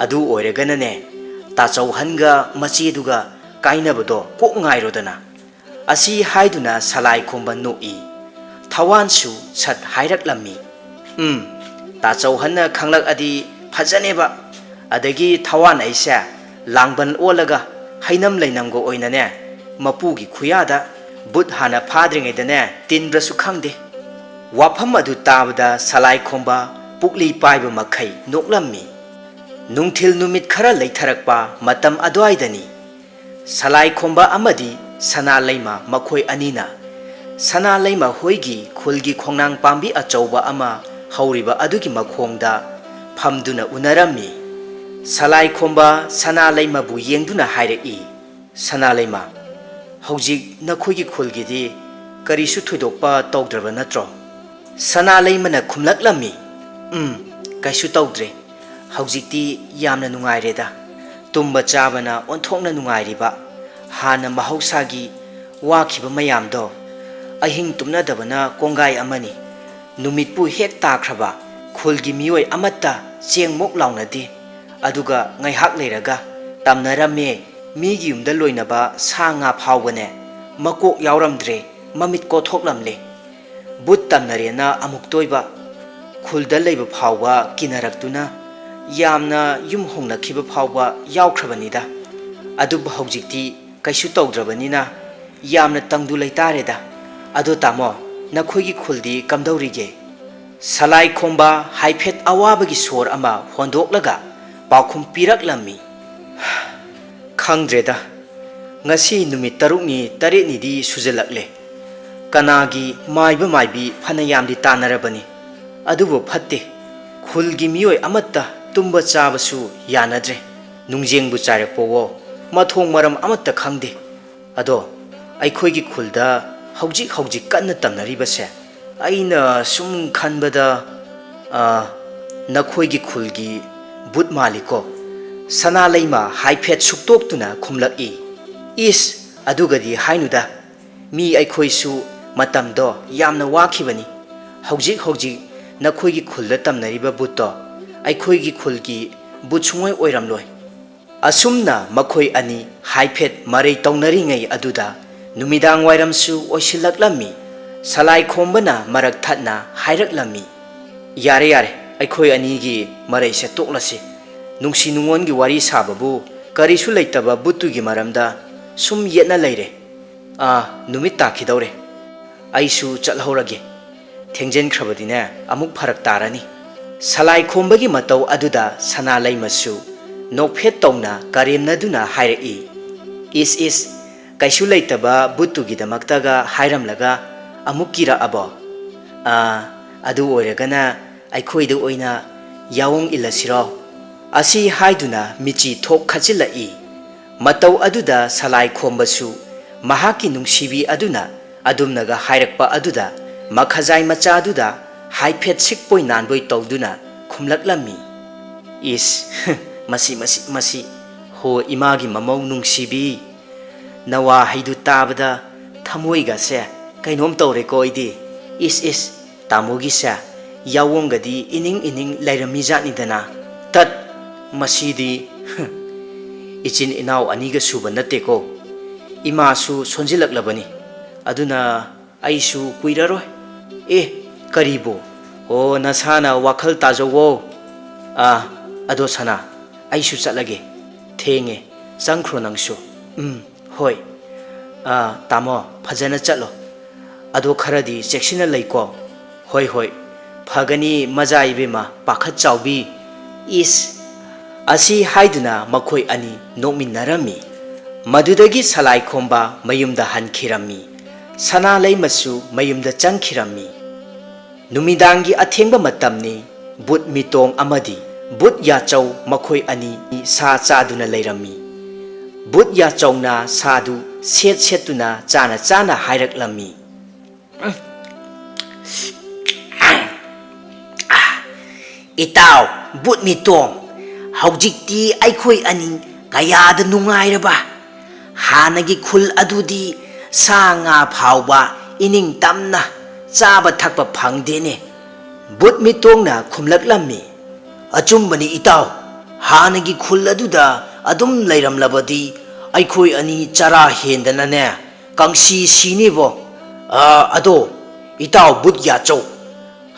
"ꯑꯗꯨ ꯑꯣꯏꯔꯒꯅꯅꯦ, ꯇꯥꯆꯧꯍꯟꯒ ꯃꯆꯦꯗꯨꯒ ꯀꯥꯏꯅꯕꯗꯣ ꯀꯣꯛ ꯉꯥꯏꯔꯣꯗꯅ꯫" ꯑꯁꯤ ꯍꯥꯏꯗꯨꯅ ꯁꯂꯥꯏ ꯈꯣꯝꯕ ꯅꯣꯛꯏ꯫ ꯊꯋꯥꯟꯁꯨ ꯁꯠ ꯍꯥꯏꯔꯛꯂꯝꯃꯤ, "ꯎꯝ, ꯇꯥꯆꯧꯍꯟꯅ ꯈꯪꯂꯛꯑꯗꯤ ꯐꯖꯅꯦꯕ꯫ ꯑꯗꯒꯤ ꯊꯋꯥꯟ ꯑꯩꯁꯦ ꯂꯥꯡꯕꯟ ꯑꯣꯜꯂꯒ ꯍꯩꯅꯝ ꯂꯩꯅꯝꯒ ꯑꯣꯏꯅꯅꯦ, ꯃꯄꯨꯒꯤ ꯈꯨꯌꯥꯗ ꯕꯨꯠ ꯍꯥꯟꯅ ꯐꯥꯗ꯭ꯔꯤꯉꯩꯗꯅꯦ ꯇꯤꯟꯕ꯭ꯔꯁꯨ ꯈꯪꯗꯦ꯫" ꯋꯥꯐꯝ ꯑꯗꯨ ꯇꯥꯕꯗ ꯁꯂꯥꯏ ꯈꯣꯝꯕ ꯄꯨꯛꯂꯤ ꯄꯥꯏꯕ ꯃꯈꯩ ꯅꯣꯛꯂꯝꯃꯤ꯫ ꯅꯨꯡꯊꯤꯜ ꯅꯨꯃꯤꯠ ꯈꯔ ꯂꯩꯊꯔꯛꯄ ꯃꯇꯝ ꯑꯗꯨꯋꯥꯏꯗꯅꯤ꯫ ꯁꯂꯥꯏ ꯈꯣꯝꯕ ꯑꯃꯗꯤ ꯁꯅꯥ ꯂꯩꯃ ꯃꯈꯣꯏ ꯑꯅꯤꯅ ꯁꯅꯥ ꯂꯩꯃ ꯍꯣꯏꯒꯤ ꯈꯨꯜꯒꯤ ꯈꯣꯡꯅꯥꯡ ꯄꯥꯝꯕꯤ ꯑꯆꯧꯕ ꯑꯃ ꯍꯧꯔꯤꯕ ꯑꯗꯨꯒꯤ ꯃꯈꯣꯡꯗ ꯐꯝꯗꯨꯅ ꯎꯅꯔꯝꯃꯤ꯫ ꯁꯂꯥꯏ ꯈꯣꯝꯕ ꯁꯅꯥ ꯂꯩꯃꯕꯨ ꯌꯦꯡꯗꯨꯅ ꯍꯥꯏꯔꯛꯏ, "ꯁꯅꯥ ꯂꯩꯃ, ꯍꯧꯖꯤꯛ ꯅꯈꯣꯏꯒꯤ ꯈꯨꯜꯒꯤꯗꯤ ꯀꯔꯤꯁꯨ ꯊꯣꯏꯗꯣꯛꯄ ꯇꯧꯗ꯭ꯔꯕ ꯅꯠꯇ꯭ꯔꯣ?" ꯁꯅꯥ ꯂꯩꯃꯅ ꯈꯨꯝꯂꯛꯂꯝꯃꯤ, "ꯎꯝ, ꯀꯩꯁꯨ ꯇꯧꯗ꯭ꯔꯦ꯫ ꯍꯧꯖꯤꯛꯇꯤ ꯌꯥꯝꯅ ꯅꯨꯡꯉꯥꯏꯔꯦꯗ꯫ ꯇꯨꯝꯕ ꯆꯥꯕꯅ ꯑꯣꯟꯊꯣꯛꯅ ꯅꯨꯡꯉꯥꯏꯔꯤꯕ꯫ ꯍꯥꯟꯅ ꯃꯍꯧꯁꯥꯒꯤ ꯋꯥꯈꯤꯕ ꯃꯌꯥꯝꯗꯣ ꯑꯍꯤꯡ ꯇꯨꯝꯅꯗꯕꯅ ꯀꯣꯡꯒꯥꯏ ꯑꯃꯅꯤ꯫ ꯅꯨꯃꯤꯠꯄꯨ ꯍꯦꯛ ꯇꯥꯈ꯭ꯔꯕ, ꯈꯨꯜꯒꯤ ꯃꯤꯑꯣꯏ ꯑꯃꯠꯇ ꯆꯦꯡ ꯃꯣꯛ ꯂꯥꯎꯅꯗꯦ꯫ ꯑꯗꯨꯒ ꯉꯥꯏꯍꯥꯛ ꯂꯩꯔꯒ ꯇꯝꯅꯔꯝꯃꯦ꯫ ꯃꯤꯒꯤ ꯌꯨꯝꯗ ꯂꯣꯏꯅꯕ ꯁꯥ ꯉꯥ ꯐꯥꯎꯕꯅꯦ, ꯃꯀꯣꯛ ꯌꯥꯎꯔꯝꯗ꯭ꯔꯦ, ꯃꯃꯤꯠ ꯀꯣꯊꯣꯛꯂꯝꯂꯦ꯫ ꯕꯨꯠ ꯇꯝꯅꯔꯦꯅ ꯑꯃꯨꯛꯇꯣꯏꯕ ꯈꯨꯜꯗ ꯂꯩꯕ ꯐꯥꯎꯕ ꯀꯤꯅꯔꯛꯇꯨꯅ ꯌꯥꯝꯅ ꯌꯨꯝ ꯍꯣꯡꯅꯈꯤꯕ ꯐꯥꯎꯕ ꯌꯥꯎꯈ꯭ꯔꯕꯅꯤꯗ꯫ ꯑꯗꯨꯕꯨ ꯍꯧꯖꯤꯛꯇꯤ ꯀꯩꯁꯨ ꯇꯧꯗ꯭ꯔꯕꯅꯤꯅ ꯌꯥꯝꯅ ꯇꯪꯗꯨ ꯂꯩꯇꯥꯔꯦꯗ꯫ ꯑꯗꯣ ꯇꯥꯃꯣ, ꯅꯈꯣꯏꯒꯤ ꯈꯨꯜꯗꯤ ꯀꯝꯗꯧꯔꯤꯒꯦ? ꯁꯂꯥꯏ ꯈꯣꯝꯕ ꯍꯥꯏꯐꯦꯠ ꯑꯋꯥꯕꯒꯤ ꯁꯣꯔ ꯑꯃ ꯍꯣꯟꯗꯣꯛꯂꯒ ꯄꯥꯎꯈꯨꯝ ꯄꯤꯔꯛꯂꯝꯃꯤ꯫ ꯈꯪꯗ꯭ꯔꯦꯗ, ꯉꯁꯤ ꯅꯨꯃꯤꯠ ꯇꯔꯨꯛꯅꯤ ꯇꯔꯦꯠꯅꯤꯗꯤ ꯁꯨꯖꯜꯂꯛꯂꯦ꯫ ꯀꯅꯥꯒꯤ ꯃꯥꯏꯕ ꯃꯥꯏꯕꯤ ꯐꯅ ꯌꯥꯝꯗꯤ ꯇꯥꯟꯅꯔꯕꯅꯤ, ꯑꯗꯨꯕꯨ ꯐꯠꯇꯦ꯫ ꯈꯨꯜꯒꯤ ꯃꯤꯑꯣꯏ ꯑꯃꯠꯇ ꯇꯨꯝꯕ ꯆꯥꯕꯁꯨ ꯌꯥꯅꯗ꯭ꯔꯦ꯫ ꯅꯨꯡꯖꯦꯡꯕꯨ ꯆꯥꯏꯔꯛꯄꯋꯣ, ꯃꯊꯣꯡ ꯃꯔꯝ ꯑꯃꯠꯇ ꯈꯪꯗꯦ꯫ ꯑꯗꯣ ꯑꯩꯈꯣꯏꯒꯤ ꯈꯨꯜꯗ ꯍꯧꯖꯤꯛ ꯍꯧꯖꯤꯛ ꯀꯟꯅ ꯇꯝꯅꯔꯤꯕꯁꯦ, ꯑꯩꯅ ꯁꯨꯝ ꯈꯟꯕꯗ, ꯑ, ꯅꯈꯣꯏꯒꯤ ꯈꯨꯜꯒꯤ ꯕꯨꯠ ꯃꯥꯜꯂꯤꯀꯣ? ꯁꯅꯥ ꯂꯩꯃ ꯍꯥꯏꯐꯦꯠ ꯁꯨꯛꯇꯣꯛꯇꯨꯅ ꯈꯨꯝꯂꯛꯏ꯫ ꯏꯁ, ꯑꯗꯨꯒꯗꯤ ꯍꯥꯏꯅꯨꯗ, ꯃꯤ ꯑꯩꯈꯣꯏꯁꯨ ꯃꯇꯝꯗꯣ ꯌꯥꯝꯅ ꯋꯥꯈꯤꯕꯅꯤ꯫ ꯍꯧꯖꯤꯛ ꯍꯧꯖꯤꯛ ꯅꯈꯣꯏꯒꯤ ꯈꯨꯜꯗ ꯇꯝꯅꯔꯤꯕ ꯕꯨꯠꯇꯣ ꯑꯩꯈꯣꯏꯒꯤ ꯈꯨꯜꯒꯤ ꯕꯨꯠ ꯁꯨꯡꯑꯣꯏ ꯑꯣꯏꯔꯝꯂꯣꯏ꯫ ꯑꯁꯨꯝꯅ ꯃꯈꯣꯏ ꯑꯅꯤ ꯍꯥꯏꯐꯦꯠ ꯃꯔꯩ ꯇꯧꯅꯔꯤꯉꯩ ꯑꯗꯨꯗ ꯅꯨꯃꯤꯗꯥꯡ ꯋꯥꯏꯔꯝꯁꯨ ꯑꯣꯏꯁꯤꯜꯂꯛꯂꯝꯃꯤ꯫ ꯁꯂꯥꯏ ꯈꯣꯝꯕꯅ ꯃꯔꯛ ꯊꯠꯅ ꯍꯥꯏꯔꯛꯂꯝꯃꯤ, "ꯌꯥꯔꯦ, ꯌꯥꯔꯦ, ꯑꯩꯈꯣꯏ ꯑꯅꯤꯒꯤ ꯃꯔꯩꯁꯦ ꯇꯣꯛꯂꯁꯤ꯫ ꯅꯨꯡꯁꯤ ꯅꯨꯡꯉꯣꯟꯒꯤ ꯋꯥꯔꯤ ꯁꯥꯕꯕꯨ ꯀꯔꯤꯁꯨ ꯂꯩꯇꯕ ꯕꯨꯠꯇꯨꯒꯤ ꯃꯔꯝꯗ ꯁꯨꯝ ꯌꯦꯠꯅ ꯂꯩꯔꯦ꯫ ꯑꯥ, ꯅꯨꯃꯤꯠ ꯇꯥꯈꯤꯗꯧꯔꯦ꯫ ꯑꯩꯁꯨ ꯆꯠꯍꯧꯔꯒꯦ꯫ ꯊꯦꯡꯖꯤꯟꯈ꯭ꯔꯕꯗꯤꯅꯦ, ꯑꯃꯨꯛ ꯐꯔꯛ ꯇꯥꯔꯅꯤ꯫" ꯁꯂꯥꯏ ꯈꯣꯝꯕꯒꯤ ꯃꯇꯧ ꯑꯗꯨꯗ ꯁꯅꯥ ꯂꯩꯃꯁꯨ ꯅꯣꯛꯐꯦꯠ ꯇꯧꯅ ꯀꯔꯦꯝꯅꯗꯨꯅ ꯍꯥꯏꯔꯛꯏ, "ꯏꯁ, ꯏꯁ, ꯀꯩꯁꯨ ꯂꯩꯇꯕ ꯕꯨꯠꯇꯨꯒꯤꯗꯃꯛꯇꯒ ꯍꯥꯏꯔꯝꯂꯒ ꯑꯃꯨꯛ ꯀꯤꯔꯛꯑꯕꯣ? ꯑꯥ, ꯑꯗꯨ ꯑꯣꯏꯔꯒꯅ ꯑꯩꯈꯣꯏꯗ ꯑꯣꯏꯅ ꯌꯥꯑꯣꯡ ꯏꯜꯂꯁꯤꯔꯣ?" ꯑꯁꯤ ꯍꯥꯏꯗꯨꯅ ꯃꯤꯆꯤ ꯊꯣꯛ ꯈꯠꯆꯤꯜꯂꯛꯏ꯫ ꯃꯇꯧ ꯑꯗꯨꯗ ꯁꯂꯥꯏ ꯈꯣꯝꯕꯁꯨ ꯃꯍꯥꯛꯀꯤ ꯅꯨꯡꯁꯤꯕꯤ ꯑꯗꯨꯅ ꯑꯗꯨꯝꯅꯒ ꯍꯥꯏꯔꯛꯄ ꯑꯗꯨꯗ ꯃꯈꯖꯥꯏ ꯃꯆꯥꯗꯨꯗ ꯍꯥꯏꯐꯦꯠ ꯁꯤꯛꯄꯣꯏ ꯅꯥꯟꯕꯣꯏ ꯇꯧꯗꯨꯅ ꯈꯨꯝꯂꯛꯂꯝꯃꯤ, "ꯏꯁ, ꯃꯁꯤ, ꯃꯁꯤ, ꯃꯁꯤ, ꯍꯣ ꯏꯃꯥꯒꯤ ꯃꯃꯧ ꯅꯨꯡꯁꯤꯕꯤ, ꯅꯋꯥ ꯍꯩꯗꯨ ꯇꯥꯕꯗ ꯊꯃꯣꯏꯒꯁꯦ ꯀꯩꯅꯣꯝ ꯇꯧꯔꯦꯀꯣ ꯑꯩꯗꯤ꯫ ꯏꯁ, ꯏꯁ, ꯇꯥꯃꯣꯒꯤꯁꯦ ꯌꯥꯑꯣꯡꯒꯗꯤ ꯏꯅꯤꯡ ꯏꯅꯤꯡ ꯂꯩꯔꯝꯃꯤꯖꯥꯠꯅꯤꯗꯅ꯫ ꯇꯠ, ꯃꯁꯤꯗꯤ, ꯍ, ꯏꯆꯤꯟ ꯏꯅꯥꯎ ꯑꯅꯤꯒ ꯁꯨꯕ ꯅꯠꯇꯦꯀꯣ꯫ ꯏꯃꯥꯁꯨ ꯁꯣꯟꯖꯤꯜꯂꯛꯂꯕꯅꯤ꯫ ꯑꯗꯨꯅ ꯑꯩꯁꯨ ꯀꯨꯏꯔꯔꯣꯏ꯫ ꯑꯦ, ꯀꯔꯤꯕꯨ? ꯑꯣ, ꯅꯁꯥꯅ ꯋꯥꯈꯜ ꯇꯥꯖꯧꯋꯣ꯫ ꯑꯥ, ꯑꯗꯣ ꯁꯅꯥ, ꯑꯩꯁꯨ ꯆꯠꯂꯒꯦ꯫ ꯊꯦꯡꯉꯦ, ꯆꯪꯈ꯭ꯔꯣ ꯅꯪꯁꯨ꯫ ꯎꯝ, ꯍꯣꯏ꯫ ꯑꯥ, ꯇꯥꯃꯣ, ꯐꯖꯅ ꯆꯠꯂꯣ꯫ ꯑꯗꯣ ꯈꯔꯗꯤ ꯆꯦꯛꯁꯤꯟꯅ ꯂꯩꯀꯣ꯫ ꯍꯣꯏ, ꯍꯣꯏ, ꯐꯒꯅꯤ ꯃꯖꯥ ꯏꯕꯦꯝꯃ, ꯄꯥꯈꯠ ꯆꯥꯎꯕꯤ꯫ ꯏꯁ! ꯑꯁꯤ ꯍꯥꯏꯗꯨꯅ ꯃꯈꯣꯏ ꯑꯅꯤ ꯅꯣꯛꯃꯤꯟꯅꯔꯝꯃꯤ꯫ ꯃꯗꯨꯗꯒꯤ ꯁꯂꯥꯏꯈꯣꯝꯕ ꯃꯌꯨꯝꯗ ꯍꯟꯈꯤꯔꯝꯃꯤ꯫ ꯁꯅꯥꯂꯩꯃꯁꯨ ꯃꯌꯨꯝꯗ ꯆꯪꯈꯤꯔꯝꯃꯤ꯫ ꯅꯨꯃꯤꯗꯥꯡꯒꯤ ꯑꯊꯦꯡꯕ ꯃꯇꯝꯅꯤ꯫ ꯕꯨꯠ ꯃꯤꯇꯣꯡ ꯑꯃꯗꯤ ꯕꯨꯠ ꯌꯥꯆꯧ ꯃꯈꯣꯏ ꯑꯅꯤ ꯁꯥ ꯆꯥꯗꯨꯅ ꯂꯩꯔꯝꯃꯤ꯫ ꯕꯨꯠ ꯌꯥꯆꯧꯅ ꯁꯥꯗꯨ ꯁꯦꯠ ꯁꯦꯠꯇꯨꯅ ꯆꯥꯅ ꯆꯥꯅ ꯍꯥꯏꯔꯛꯂꯝꯃꯤ꯫ "ꯏꯇꯥꯎ ꯕꯨꯠ ꯃꯤꯇꯣꯡ, ꯍꯧꯖꯤꯛꯇꯤ ꯑꯩꯈꯣꯏ ꯑꯅꯤ ꯀꯌꯥꯗ ꯅꯨꯡꯉꯥꯏꯔꯕ! ꯍꯥꯟꯅꯒꯤ ꯈꯨꯜ ꯑꯗꯨꯗꯤ ꯁꯥ ꯉꯥ ꯐꯥꯎꯕ ꯏꯅꯤꯡ ꯇꯝꯅ ꯆꯥꯕ ꯊꯛꯄ ꯐꯪꯗꯦꯅꯦ꯫" ꯕꯨꯠ ꯃꯤꯇꯣꯡꯅ ꯈꯨꯝꯂꯛꯂꯝꯃꯤ꯫ "ꯑꯆꯨꯝꯕꯅꯤ ꯏꯇꯥꯎ, ꯍꯥꯟꯅꯒꯤ ꯈꯨꯜ ꯑꯗꯨꯗ ꯑꯗꯨꯝ ꯂꯩꯔꯝꯂꯕꯗꯤ ꯑꯩꯈꯣꯏ ꯑꯅꯤ ꯆꯔꯥ ꯍꯦꯟꯗꯅꯅꯦ ꯀꯪꯁꯤ ꯁꯤꯅꯤꯕꯣ꯫ ꯑ, ꯑꯗꯣ ꯏꯇꯥꯎ ꯕꯨꯠ ꯌꯥꯆꯧ,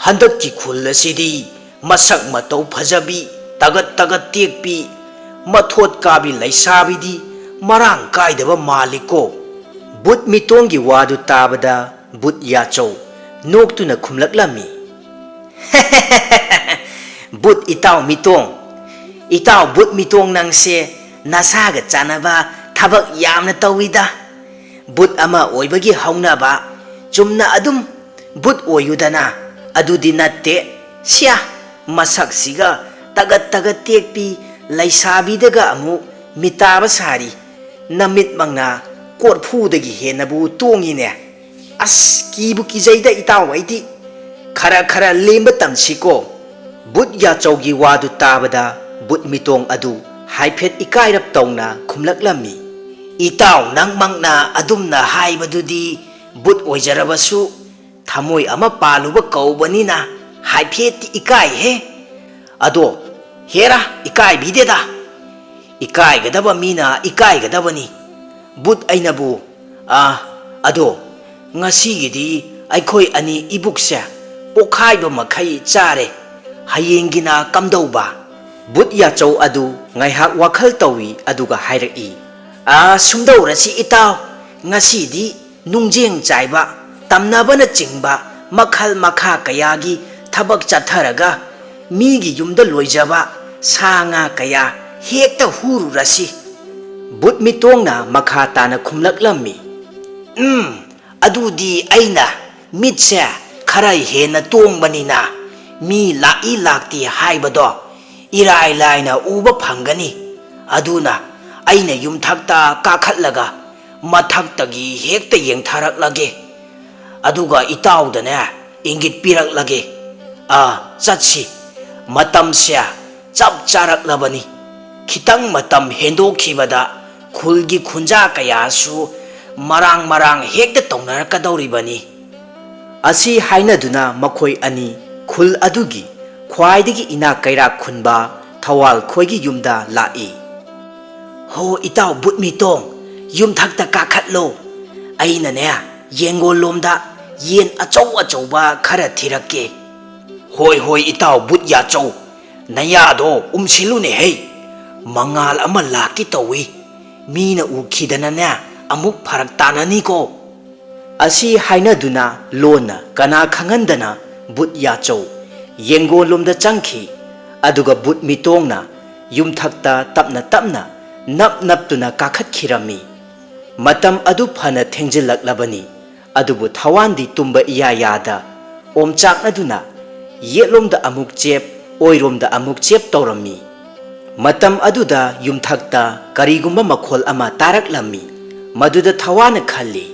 ꯍꯟꯗꯛꯀꯤ ꯈꯨꯜ ꯑꯁꯤꯗꯤ ꯃꯁꯛ ꯃꯇꯧ ꯐꯖꯕꯤ, ꯇꯒꯠ ꯇꯒꯠ ꯇꯦꯛꯄꯤ, ꯃꯊꯣꯠ ꯀꯥꯕꯤ ꯂꯩꯁꯥꯕꯤꯗꯤ ꯃꯔꯥꯡ ꯀꯥꯏꯗꯕ ꯃꯥꯜꯂꯤꯀꯣ?" ꯕꯨꯠ ꯃꯤꯇꯣꯡꯒꯤ ꯋꯥꯗꯨ ꯇꯥꯕꯗ ꯕꯨꯠ ꯌꯥꯆꯧ ꯅꯣꯛꯇꯨꯅ ꯈꯨꯝꯂꯛꯂꯝꯃꯤ꯫ "ꯕꯨꯠ ꯏꯇꯥꯎ ꯃꯤꯇꯣꯡ, ꯏꯇꯥꯎ ꯕꯨꯠ ꯃꯤꯇꯣꯡ, ꯅꯪꯁꯦ ꯅꯁꯥꯒ ꯆꯥꯟꯅꯕ ꯊꯕꯛ ꯌꯥꯝꯅ ꯇꯧꯏꯗ꯫ ꯕꯨꯠ ꯑꯃ ꯑꯣꯏꯕꯒꯤ ꯍꯧꯅꯕ, ꯆꯨꯝꯅ ꯑꯗꯨꯝ ꯕꯨꯠ ꯑꯣꯏꯌꯨꯗꯅ, ꯑꯗꯨꯗꯤ ꯅꯠꯇꯦ꯫ ꯁꯤꯌꯥ, ꯃꯁꯛꯁꯤꯒ ꯇꯒꯠ ꯇꯒꯠ ꯇꯦꯛꯄꯤ ꯂꯩꯁꯥꯕꯤꯗꯒ ꯑꯃꯨꯛ ꯃꯤꯇꯥꯕ ꯁꯥꯔꯤ꯫ ꯅꯃꯤꯠꯃꯛꯅ ꯀꯣꯔꯐꯨꯗꯒꯤ ꯍꯦꯟꯅꯕꯨ ꯇꯣꯡꯉꯤꯅꯦ꯫ ꯑꯁ, ꯀꯤꯕꯨ ꯀꯤꯖꯩꯗ ꯏꯇꯥꯎ ꯑꯩꯗꯤ꯫ ꯈꯔ ꯈꯔ ꯂꯦꯝꯕ ꯇꯝꯁꯤꯀꯣ꯫" ꯕꯨꯠ ꯌꯥꯆꯧꯒꯤ ꯋꯥꯗꯨ ꯇꯥꯕꯗ ꯕꯨꯠ ꯃꯤꯇꯣꯡ ꯑꯗꯨ ꯍꯥꯏꯐꯦꯠ ꯏꯀꯥꯏꯔꯞ ꯇꯧꯅ ꯈꯨꯝꯂꯛꯂꯝꯃꯤ꯫ "ꯏꯇꯥꯎ ꯅꯪꯃꯛꯅ ꯑꯗꯨꯝꯅ ꯍꯥꯏꯕꯗꯨꯗꯤ ꯕꯨꯠ ꯑꯣꯏꯖꯔꯕꯁꯨ ꯊꯃꯣꯏ ꯑꯃ ꯄꯥꯜꯂꯨꯕ ꯀꯧꯕꯅꯤꯅ ꯍꯥꯏꯐꯦꯠꯇꯤ ꯏꯀꯥꯏꯍꯦ꯫ ꯑꯗꯣ ꯍꯦꯔꯥ, ꯏꯀꯥꯏꯕꯤꯗꯦꯗ꯫ "ꯏꯀꯥꯏꯒꯗꯕ ꯃꯤꯅ ꯏꯀꯥꯏꯒꯗꯕꯅꯤ, ꯕꯨꯠ ꯑꯩꯅꯕꯨ꯫ ꯑꯥ, ꯑꯗꯣ ꯉꯁꯤꯒꯤꯗꯤ ꯑꯩꯈꯣꯏ ꯑꯅꯤ ꯏꯕꯨꯛꯁꯦ ꯄꯣꯛꯈꯥꯏꯕ ꯃꯈꯩ ꯆꯥꯔꯦ, ꯍꯌꯦꯡꯒꯤꯅ ꯀꯝꯗꯧꯕ?" ꯕꯨꯠ ꯌꯥꯆꯧ ꯑꯗꯨ ꯉꯥꯏꯍꯥꯛ ꯋꯥꯈꯜ ꯇꯧꯏ, ꯑꯗꯨꯒ ꯍꯥꯏꯔꯛꯏ, "ꯑꯥ, ꯁꯨꯝꯗꯧꯔꯁꯤ ꯏꯇꯥꯎ, ꯉꯁꯤꯗꯤ ꯅꯨꯡꯖꯦꯡ ꯆꯥꯏꯕ, ꯇꯝꯅꯕꯅꯆꯤꯡꯕ ꯃꯈꯜ ꯃꯈꯥ ꯀꯌꯥꯒꯤ ꯊꯕꯛ ꯆꯠꯊꯔꯒ ꯃꯤꯒꯤ ꯌꯨꯝꯗ ꯂꯣꯏꯖꯕ ꯁꯥ ꯉꯥ ꯀꯌꯥ ꯍꯦꯛꯇ ꯍꯨꯔꯨꯔꯁꯤ꯫" ꯕꯨꯠ ꯃꯤꯇꯣꯡꯅ ꯃꯈꯥ ꯇꯥꯅ ꯈꯨꯝꯂꯛꯂꯝꯃꯤ, "ꯎꯝ, ꯑꯗꯨꯗꯤ ꯑꯩꯅ ꯃꯤꯠꯁꯦ ꯈꯔ ꯍꯦꯟꯅ ꯇꯣꯡꯕꯅꯤꯅ ꯃꯤ ꯂꯥꯛꯏ ꯂꯥꯛꯇꯦ ꯍꯥꯏꯕꯗꯣ ꯏꯔꯥꯏ ꯂꯥꯏꯅ ꯎꯕ ꯐꯪꯒꯅꯤ꯫ ꯑꯗꯨꯅ ꯑꯩꯅ ꯌꯨꯝꯊꯛꯇ ꯀꯥꯈꯠꯂꯒ ꯃꯊꯛꯇꯒꯤ ꯍꯦꯛꯇ ꯌꯦꯡꯊꯔꯛꯂꯒꯦ꯫ ꯑꯗꯨꯒ ꯏꯇꯥꯎꯗꯅꯦ ꯏꯪꯒꯤꯠ ꯄꯤꯔꯛꯂꯒꯦ꯫ ꯑꯥ, ꯆꯠꯁꯤ꯫ ꯃꯇꯝꯁꯦ ꯆꯞ ꯆꯥꯔꯛꯂꯕꯅꯤ꯫ ꯈꯤꯇꯪ ꯃꯇꯝ ꯍꯦꯟꯗꯣꯛꯈꯤꯕꯗ ꯈꯨꯜꯒꯤ ꯈꯨꯟꯖꯥ ꯀꯌꯥꯁꯨ ꯃꯔꯥꯡ ꯃꯔꯥꯡ ꯍꯦꯛꯇ ꯇꯧꯅꯔꯛꯀꯗꯧꯔꯤꯕꯅꯤ꯫" ꯑꯁꯤ ꯍꯥꯏꯅꯗꯨꯅ ꯃꯈꯣꯏ ꯑꯅꯤ ꯈꯨꯜ ꯑꯗꯨꯒꯤ ꯈ꯭ꯋꯥꯏꯗꯒꯤ ꯏꯅꯥꯛ ꯀꯩꯔꯥꯛ ꯈꯨꯟꯕ ꯊꯋꯥꯜ ꯈꯣꯏꯒꯤ ꯌꯨꯝꯗ ꯂꯥꯛꯏ꯫ "ꯍꯣ ꯏꯇꯥꯎ ꯕꯨꯠ ꯃꯤꯇꯣꯡ, ꯌꯨꯝꯊꯛꯇ ꯀꯥꯈꯠꯂꯣ꯫ ꯑꯩꯅꯅꯦ ꯌꯦꯡꯒꯣꯜ ꯂꯣꯝꯗ ꯌꯦꯟ ꯑꯆꯧ ꯑꯆꯧꯕ ꯈꯔ ꯊꯤꯔꯛꯀꯦ꯫" "ꯍꯣꯏ ꯍꯣꯏ ꯏꯇꯥꯎ ꯕꯨꯠ ꯌꯥꯆꯧ, ꯅꯌꯥꯗꯣ ꯎꯝꯁꯤꯜꯂꯨꯅꯦ ꯍꯩ꯫ ꯃꯉꯥꯜ ꯑꯃ ꯂꯥꯛꯀꯦ ꯇꯧꯏ꯫ ꯃꯤꯅ ꯎꯈꯤꯗꯅꯅꯦ ꯑꯃꯨꯛ ꯐꯔꯛ ꯇꯥꯅꯅꯤꯀꯣ꯫" ꯑꯁꯤ ꯍꯥꯏꯅꯗꯨꯅ ꯂꯣꯟꯅ ꯀꯅꯥ ꯈꯪꯍꯟꯗꯅ ꯕꯨꯠ ꯌꯥꯆꯧ ꯌꯦꯡꯒꯣꯜꯂꯣꯝꯗ ꯆꯪꯈꯤ꯫ ꯑꯗꯨꯒ ꯕꯨꯠ ꯃꯤꯇꯣꯡꯅ ꯌꯨꯝꯊꯛꯇ ꯇꯞꯅ ꯇꯞꯅ ꯅꯞ ꯅꯞꯇꯨꯅ ꯀꯥꯈꯠꯈꯤꯔꯝꯃꯤ꯫ ꯃꯇꯝ ꯑꯗꯨ ꯐꯅ ꯊꯦꯡꯖꯤꯜꯂꯛꯂꯕꯅꯤ꯫ ꯑꯗꯨꯕꯨ ꯊꯋꯥꯟꯗꯤ ꯇꯨꯝꯕ ꯏꯌꯥ ꯌꯥꯗ ꯑꯣꯝꯆꯥꯛꯅꯗꯨꯅ ꯌꯦꯠꯂꯣꯝꯗ ꯑꯃꯨꯛ ꯆꯦꯞ, ꯑꯣꯏꯔꯣꯝꯗ ꯑꯃꯨꯛ ꯆꯦꯞ ꯇꯧꯔꯝꯃꯤ꯫ ꯃꯇꯝ ꯑꯗꯨꯗ ꯌꯨꯝꯊꯛꯇ ꯀꯔꯤꯒꯨꯝꯕ ꯃꯈꯣꯜ ꯑꯃ ꯇꯥꯔꯛꯂꯝꯃꯤ꯫ ꯃꯗꯨꯗ ꯊꯋꯥꯟꯅ ꯈꯜꯂꯤ,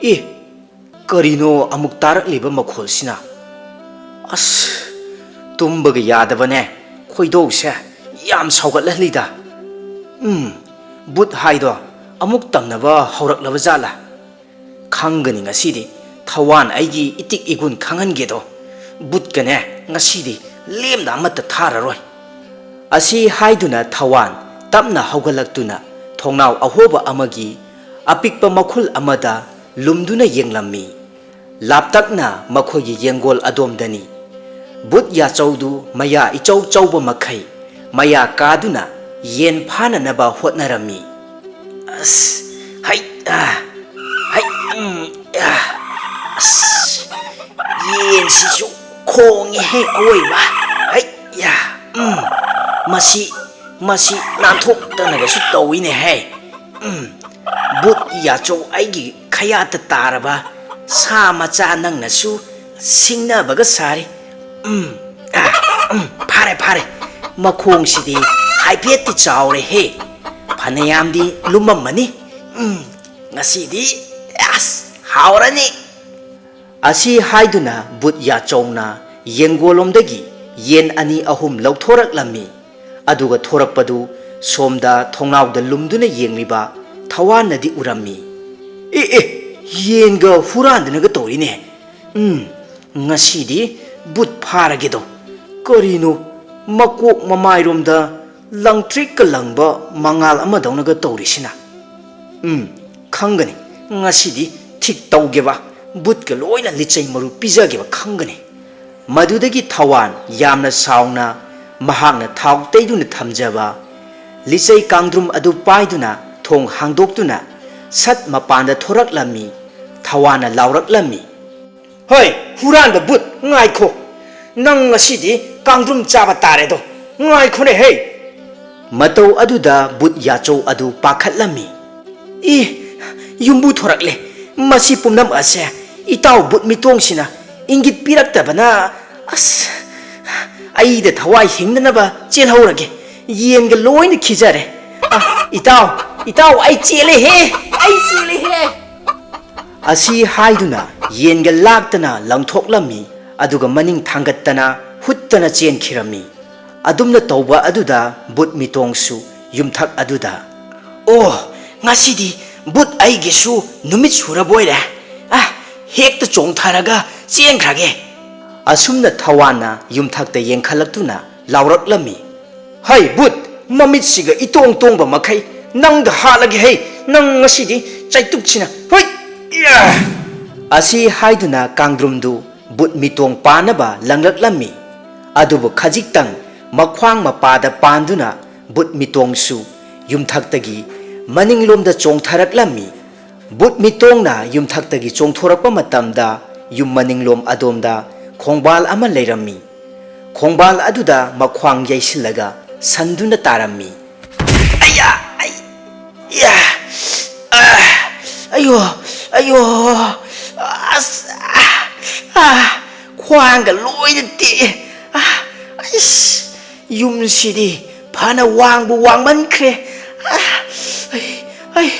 "ꯑꯦ, ꯀꯔꯤꯅꯣ ꯑꯃꯨꯛ ꯇꯥꯔꯛꯂꯤꯕ ꯃꯈꯣꯜꯁꯤꯅ? ꯑꯁ, ꯇꯨꯝꯕꯒ ꯌꯥꯗꯕꯅꯦ, ꯈꯣꯏꯗꯧꯁꯦ ꯌꯥꯝ ꯁꯥꯎꯒꯠꯍꯜꯂꯤꯗ꯫ ꯎꯝ, ꯕꯨꯠ ꯍꯥꯏꯗꯣ ꯑꯃꯨꯛ ꯇꯝꯅꯕ ꯍꯧꯔꯛꯂꯕ ꯖꯥꯠꯂꯥ? ꯈꯪꯒꯅꯤ ꯉꯁꯤꯗꯤ, ꯊꯋꯥꯟ ꯑꯩꯒꯤ ꯏꯇꯤꯛ ꯏꯒꯨꯟ ꯈꯪꯍꯟꯒꯦꯗꯣ꯫ ꯕꯨꯠꯀꯅꯦ ꯉꯁꯤꯗꯤ ꯂꯦꯝꯅ ꯑꯃꯠꯇ ꯊꯥꯔꯔꯣꯏ꯫" ꯑꯁꯤ ꯍꯥꯏꯗꯨꯅ ꯊꯋꯥꯟ ꯇꯞꯅ ꯍꯧꯒꯠꯂꯛꯇꯨꯅ ꯊꯣꯡꯅꯥꯎ ꯑꯍꯣꯕ ꯑꯃꯒꯤ ꯑꯄꯤꯛꯄ ꯃꯈꯨꯜ ꯑꯃꯗ ꯂꯨꯝꯗꯨꯅ ꯌꯦꯡꯂꯝꯃꯤ꯫ ꯂꯥꯞꯇꯛꯅ ꯃꯈꯣꯏꯒꯤ ꯌꯦꯡꯒꯣꯜ ꯑꯗꯣꯝꯗꯅꯤ꯫ ꯕꯨꯠ ꯌꯥꯆꯧꯗꯨ ꯃꯌꯥ ꯏꯆꯧ ꯆꯧꯕ ꯃꯈꯩ ꯃꯌꯥ ꯀꯥꯗꯨꯅ ꯌꯦꯟ ꯐꯥꯅꯅꯕ ꯍꯣꯠꯅꯔꯝꯃꯤ꯫ "ꯑꯁ, ꯍꯩ, ꯑ, ꯍꯩ, ꯎꯝ, ꯑ, ꯑꯁ, ꯌꯦꯟꯁꯤꯁꯨ ꯈꯣꯡꯉꯦꯍꯦ ꯑꯋꯣꯏꯕ꯫ ꯍꯩ, ꯌꯥ, ꯎꯝ, ꯃꯁꯤ, ꯃꯁꯤ ꯅꯥꯟꯊꯣꯛꯇꯅꯒꯁꯨ ꯇꯧꯏꯅꯦꯍꯦ꯫ ꯎꯝ, ꯕꯨꯠ ꯌꯥꯆꯧ ꯑꯩꯒꯤ ꯈꯌꯥꯠꯇ ꯇꯥꯔꯕ ꯁꯥ ꯃꯆꯥ ꯅꯪꯅꯁꯨ ꯁꯤꯡꯅꯕꯒ ꯁꯥꯔꯤ꯫ ꯎꯝ, ꯑ, ꯎꯝ, ꯐꯥꯔꯦ, ꯐꯥꯔꯦ꯫ ꯃꯈꯣꯡꯁꯤꯗꯤ ꯍꯥꯏꯐꯦꯠꯇꯤ ꯆꯥꯎꯔꯦꯍꯦ꯫ ꯐꯅꯌꯥꯝꯗꯤ ꯂꯨꯝꯃꯝꯃꯅꯤ꯫ ꯎꯝ, ꯉꯁꯤꯗꯤ, ꯑꯁ, ꯍꯥꯎꯔꯅꯤ!" ꯑꯁꯤ ꯍꯥꯏꯗꯨꯅ ꯕꯨꯠ ꯌꯥꯆꯧꯅ ꯌꯦꯡꯒꯣꯜꯂꯣꯝꯗꯒꯤ ꯌꯦꯟ ꯑꯅꯤ ꯑꯍꯨꯝ ꯂꯧꯊꯣꯔꯛꯂꯝꯃꯤ꯫ ꯑꯗꯨꯒ ꯊꯣꯔꯛꯄꯗꯨ ꯁꯣꯝꯗ ꯊꯣꯡꯅꯥꯎꯗ ꯂꯨꯝꯗꯨꯅ ꯌꯦꯡꯂꯤꯕ ꯊꯋꯥꯟꯅꯗꯤ ꯎꯔꯝꯃꯤ꯫ "ꯑꯦ, ꯑꯦ, ꯌꯦꯟꯒ ꯍꯨꯔꯥꯟꯗꯅꯒ ꯇꯧꯔꯤꯅꯦ꯫ ꯎꯝ, ꯉꯁꯤꯗꯤ ꯕꯨꯠ ꯐꯥꯔꯒꯦꯗꯣ꯫ ꯀꯔꯤꯅꯣ, ꯃꯀꯣꯛ ꯃꯃꯥꯏꯔꯣꯝꯗ ꯂꯪꯇ꯭ꯔꯤꯛꯀ ꯂꯪꯕ ꯃꯉꯥꯜ ꯑꯃꯗꯧꯅꯒ ꯇꯧꯔꯤꯁꯤꯅ? ꯎꯝ, ꯈꯪꯒꯅꯤ, ꯉꯁꯤꯗꯤ ꯊꯤꯛ ꯇꯧꯒꯦꯕ, ꯕꯨꯠꯀ ꯂꯣꯏꯅ ꯂꯤꯆꯩ ꯃꯔꯨ ꯄꯤꯖꯒꯦꯕ, ꯈꯪꯒꯅꯤ꯫" ꯃꯗꯨꯗꯒꯤ ꯊꯋꯥꯟ ꯌꯥꯝꯅ ꯁꯥꯎꯅ ꯃꯍꯥꯛꯅ ꯊꯥꯎ ꯇꯩꯗꯨꯅ ꯊꯝꯖꯕ ꯂꯤꯆꯩ ꯀꯥꯡꯗ꯭ꯔꯨꯝ ꯑꯗꯨ ꯄꯥꯏꯗꯨꯅ ꯊꯣꯡ ꯍꯥꯡꯗꯣꯛꯇꯨꯅ ꯁꯠ ꯃꯄꯥꯟꯗ ꯊꯣꯔꯛꯂꯝꯃꯤ꯫ ꯊꯋꯥꯟꯅ ꯂꯥꯎꯔꯛꯂꯝꯃꯤ꯫ "ꯍꯣꯏ, ꯍꯨꯔꯥꯟꯕ ꯕꯨꯠ, ꯉꯥꯏꯈꯣ! ꯅꯪ ꯉꯁꯤꯗꯤ ꯀꯥꯡꯗ꯭ꯔꯨꯝ ꯆꯥꯕ ꯇꯥꯔꯦꯗꯣ꯫ ꯉꯥꯏꯈꯣꯅꯦ ꯍꯦ!" ꯃꯇꯧ ꯑꯗꯨꯗ ꯕꯨꯠ ꯌꯥꯆꯧ ꯑꯗꯨ ꯄꯥꯈꯠꯂꯝꯃꯤ꯫ "ꯏ, ꯌꯨꯝꯕꯨ ꯊꯣꯔꯛꯂꯦ꯫ ꯃꯁꯤ ꯄꯨꯝꯅꯃꯛ ꯑꯁꯦ ꯏꯇꯥꯎ ꯕꯨꯠ ꯃꯤꯇꯣꯡꯁꯤꯅ ꯏꯪꯒꯤꯠ ꯄꯤꯔꯛꯇꯕꯅ, ꯑꯁ, ꯑꯩꯗ ꯊꯋꯥꯏ ꯍꯤꯡꯅꯅꯕ ꯆꯦꯜꯍꯧꯔꯒꯦ꯫ ꯌꯦꯟꯒ ꯂꯣꯏꯅ ꯈꯤꯖꯔꯦ꯫ ꯑ, ꯏꯇꯥꯎ, ꯏꯇꯥꯎ, ꯑꯩ ꯆꯦꯜꯂꯦꯍꯦ! ꯑꯩ ꯆꯦꯜꯂꯦꯍꯦ!" ꯑꯁꯤ ꯍꯥꯏꯗꯨꯅ ꯌꯦꯟꯒ ꯂꯥꯛꯇꯅ ꯂꯪꯊꯣꯛꯂꯝꯃꯤ꯫ ꯑꯗꯨꯒ ꯃꯅꯤꯡ ꯊꯥꯡꯒꯠꯇꯅ ꯍꯨꯠꯇꯅ ꯆꯦꯟꯈꯤꯔꯝꯃꯤ꯫ ꯑꯗꯨꯝꯅ ꯇꯧꯕ ꯑꯗꯨꯗ ꯕꯨꯠ ꯃꯤꯇꯣꯡꯁꯨ ꯌꯨꯝꯊꯛ ꯑꯗꯨꯗ, "ꯑꯣ, ꯉꯁꯤꯗꯤ ꯕꯨꯠ ꯑꯩꯒꯤꯁꯨ ꯅꯨꯃꯤꯠ ꯁꯨꯔꯕꯣꯏꯔꯦ꯫ ꯑ, ꯍꯦꯛꯇ ꯆꯣꯡꯊꯔꯒ ꯆꯦꯟꯈ꯭ꯔꯒꯦ꯫" ꯑꯁꯨꯝꯅ ꯊꯋꯥꯟꯅ ꯌꯨꯝꯊꯛꯇ ꯌꯦꯡꯈꯠꯂꯛꯇꯨꯅ ꯂꯥꯎꯔꯛꯂꯝꯃꯤ꯫ "ꯍꯩ ꯕꯨꯠ, ꯃꯃꯤꯠꯁꯤꯒ ꯏꯇꯣꯡ ꯇꯣꯡꯕ ꯃꯈꯩ ꯅꯪꯗ ꯍꯥꯠꯂꯒꯦ ꯍꯩ, ꯅꯪ ꯉꯁꯤꯗꯤ ꯆꯩꯇꯨꯞꯁꯤꯅ, ꯍꯨꯏꯠ! ꯏꯌꯥ!" ꯑꯁꯤ ꯍꯥꯏꯗꯨꯅ ꯀꯥꯡꯗ꯭ꯔꯨꯝꯗꯨ ꯕꯨꯠ ꯃꯤꯇꯣꯡ ꯄꯥꯟꯅꯕ ꯂꯪꯂꯛꯂꯝꯃꯤ꯫ ꯑꯗꯨꯕꯨ ꯈꯖꯤꯛꯇꯪ ꯃꯈ꯭ꯋꯥꯡ ꯃꯄꯥꯗ ꯄꯥꯟꯗꯨꯅ ꯕꯨꯠ ꯃꯤꯇꯣꯡꯁꯨ ꯌꯨꯝꯊꯛꯇꯒꯤ ꯃꯅꯤꯡꯂꯣꯝꯗ ꯆꯣꯡꯊꯔꯛꯂꯝꯃꯤ꯫ ꯕꯨꯠ ꯃꯤꯇꯣꯡꯅ ꯌꯨꯝꯊꯛꯇꯒꯤ ꯆꯣꯡꯊꯣꯔꯛꯄ ꯃꯇꯝꯗ ꯌꯨꯝ ꯃꯅꯤꯡꯂꯣꯝ ꯑꯗꯣꯝꯗ ꯈꯣꯡꯕꯥꯜ ꯑꯃ ꯂꯩꯔꯝꯃꯤ꯫ ꯈꯣꯡꯕꯥꯜ ꯑꯗꯨꯗ ꯃꯈ꯭ꯋꯥꯡ ꯌꯩꯁꯤꯜꯂꯒ ꯁꯟꯗꯨꯅ ꯇꯥꯔꯝꯃꯤ꯫ "ꯑꯌꯥ! ꯑꯩ! ꯌꯥ! ꯑꯥ! ꯑꯌꯣ! ꯑꯌꯣ! ꯑꯁ! ꯑꯥ! ꯑꯥ! ꯈ꯭ꯋꯥꯡꯒ ꯂꯣꯏꯅ ꯇꯦꯛꯑꯦ꯫ ꯑꯥ! ꯑꯩꯁ! ꯌꯨꯝꯁꯤꯗꯤ ꯐꯅ ꯋꯥꯡꯕꯨ ꯋꯥꯡꯃꯟꯈ꯭ꯔꯦ꯫ ꯑꯥ! ꯑꯩ! ꯑꯩ!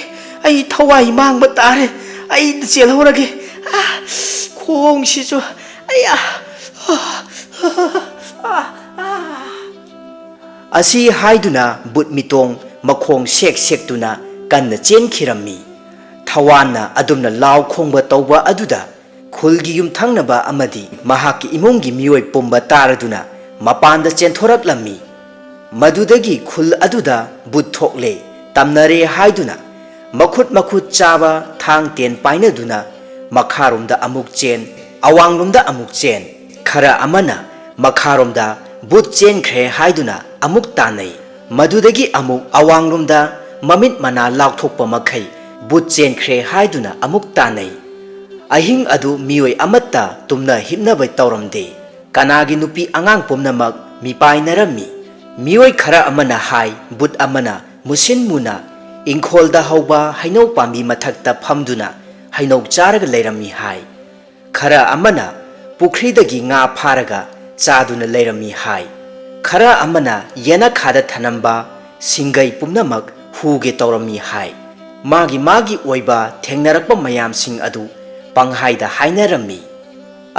ꯑꯩ ꯊꯋꯥꯏ ꯃꯥꯡꯕ ꯇꯥꯔꯦ꯫ ꯑꯩ ꯆꯦꯜꯍꯧꯔꯒꯦ꯫ ꯑꯥ! ꯈꯣꯡꯁꯤꯁꯨ! ꯑꯌꯥ!" ꯑꯥ! ꯑꯥ! ꯑꯥ! ꯑꯁꯤ ꯍꯥꯏꯗꯨꯅ ꯕꯨꯠ ꯃꯤꯇꯣꯡ ꯃꯈꯣꯡ ꯁꯦꯛ ꯁꯦꯛꯇꯨꯅ ꯀꯟꯅ ꯆꯦꯟꯈꯤꯔꯝꯃꯤ꯫ ꯊꯋꯥꯟꯅ ꯑꯗꯨꯝꯅ ꯂꯥꯎ ꯈꯣꯡꯕ ꯇꯧꯕ ꯑꯗꯨꯗ ꯈꯨꯜꯒꯤ ꯌꯨꯝꯊꯪꯅꯕ ꯑꯃꯗꯤ ꯃꯍꯥꯛꯀꯤ ꯏꯃꯨꯡꯒꯤ ꯃꯤꯑꯣꯏ ꯄꯨꯝꯕ ꯇꯥꯔꯗꯨꯅ ꯃꯄꯥꯟꯗ ꯆꯦꯟꯊꯣꯔꯛꯂꯝꯃꯤ꯫ ꯃꯗꯨꯗꯒꯤ ꯈꯨꯜ ꯑꯗꯨꯗ ꯕꯨꯠ ꯊꯣꯛꯂꯦ ꯇꯝꯅꯔꯦ ꯍꯥꯏꯗꯨꯅ ꯃꯈꯨꯠ ꯃꯈꯨꯠ ꯆꯥꯕ ꯊꯥꯡ ꯇꯦꯟ ꯄꯥꯏꯅꯗꯨꯅ ꯃꯈꯥꯔꯣꯝꯗ ꯑꯃꯨꯛ ꯆꯦꯟ, ꯑꯋꯥꯡꯂꯣꯝꯗ ꯑꯃꯨꯛ ꯆꯦꯟ, ꯈꯔ ꯑꯃꯅ ꯃꯈꯥꯔꯣꯝꯗ ꯕꯨꯠ ꯆꯦꯟꯈ꯭ꯔꯦ ꯍꯥꯏꯗꯨꯅ ꯑꯃꯨꯛ ꯇꯥꯟꯅꯩ꯫ ꯃꯗꯨꯗꯒꯤ ꯑꯃꯨꯛ ꯑꯋꯥꯡꯂꯣꯝꯗ ꯃꯃꯤꯠ ꯃꯅꯥ ꯂꯥꯎꯊꯣꯛꯄ ꯃꯈꯩ ꯕꯨꯠ ꯆꯦꯟꯈ꯭ꯔꯦ ꯍꯥꯏꯗꯨꯅ ꯑꯃꯨꯛ ꯇꯥꯟꯅꯩ꯫ ꯑꯍꯤꯡ ꯑꯗꯨ ꯃꯤꯑꯣꯏ ꯑꯃꯠꯇ ꯇꯨꯝꯅ ꯍꯤꯞꯅꯕ ꯇꯧꯔꯝꯗꯦ꯫ ꯀꯅꯥꯒꯤ ꯅꯨꯄꯤ ꯑꯉꯥꯡ ꯄꯨꯝꯅꯃꯛ ꯃꯤꯄꯥꯏꯅꯔꯝꯃꯤ꯫ ꯃꯤꯑꯣꯏ ꯈꯔ ꯑꯃꯅ ꯍꯥꯏ, ꯕꯨꯠ ꯑꯃꯅ ꯃꯨꯁꯤꯟ ꯃꯨꯅ ꯏꯪꯈꯣꯜꯗ ꯍꯧꯕ ꯍꯩꯅꯧ ꯄꯥꯝꯕꯤ ꯃꯊꯛꯇ ꯐꯝꯗꯨꯅ ꯍꯩꯅꯧ ꯆꯥꯔꯒ ꯂꯩꯔꯝꯃꯤ ꯍꯥꯏ꯫ ꯈꯔ ꯑꯃꯅ ꯄꯨꯈ꯭ꯔꯤꯗꯒꯤ ꯉꯥ ꯐꯥꯔꯒ ꯆꯥꯗꯨꯅ ꯂꯩꯔꯝꯃꯤ ꯍꯥꯏ꯫ ꯈꯔ ꯑꯃꯅ ꯌꯦꯅꯈꯥꯗ ꯊꯅꯝꯕ ꯁꯤꯡꯒꯩ ꯄꯨꯝꯅꯃꯛ ꯍꯨꯒꯦ ꯇꯧꯔꯝꯃꯤ ꯍꯥꯏ꯫ ꯃꯥꯒꯤ ꯃꯥꯒꯤ ꯑꯣꯏꯕ ꯊꯦꯡꯅꯔꯛꯄ ꯃꯌꯥꯝꯁꯤꯡ ꯑꯗꯨ ꯄꯪꯍꯥꯏꯗ ꯍꯥꯏꯅꯔꯝꯃꯤ꯫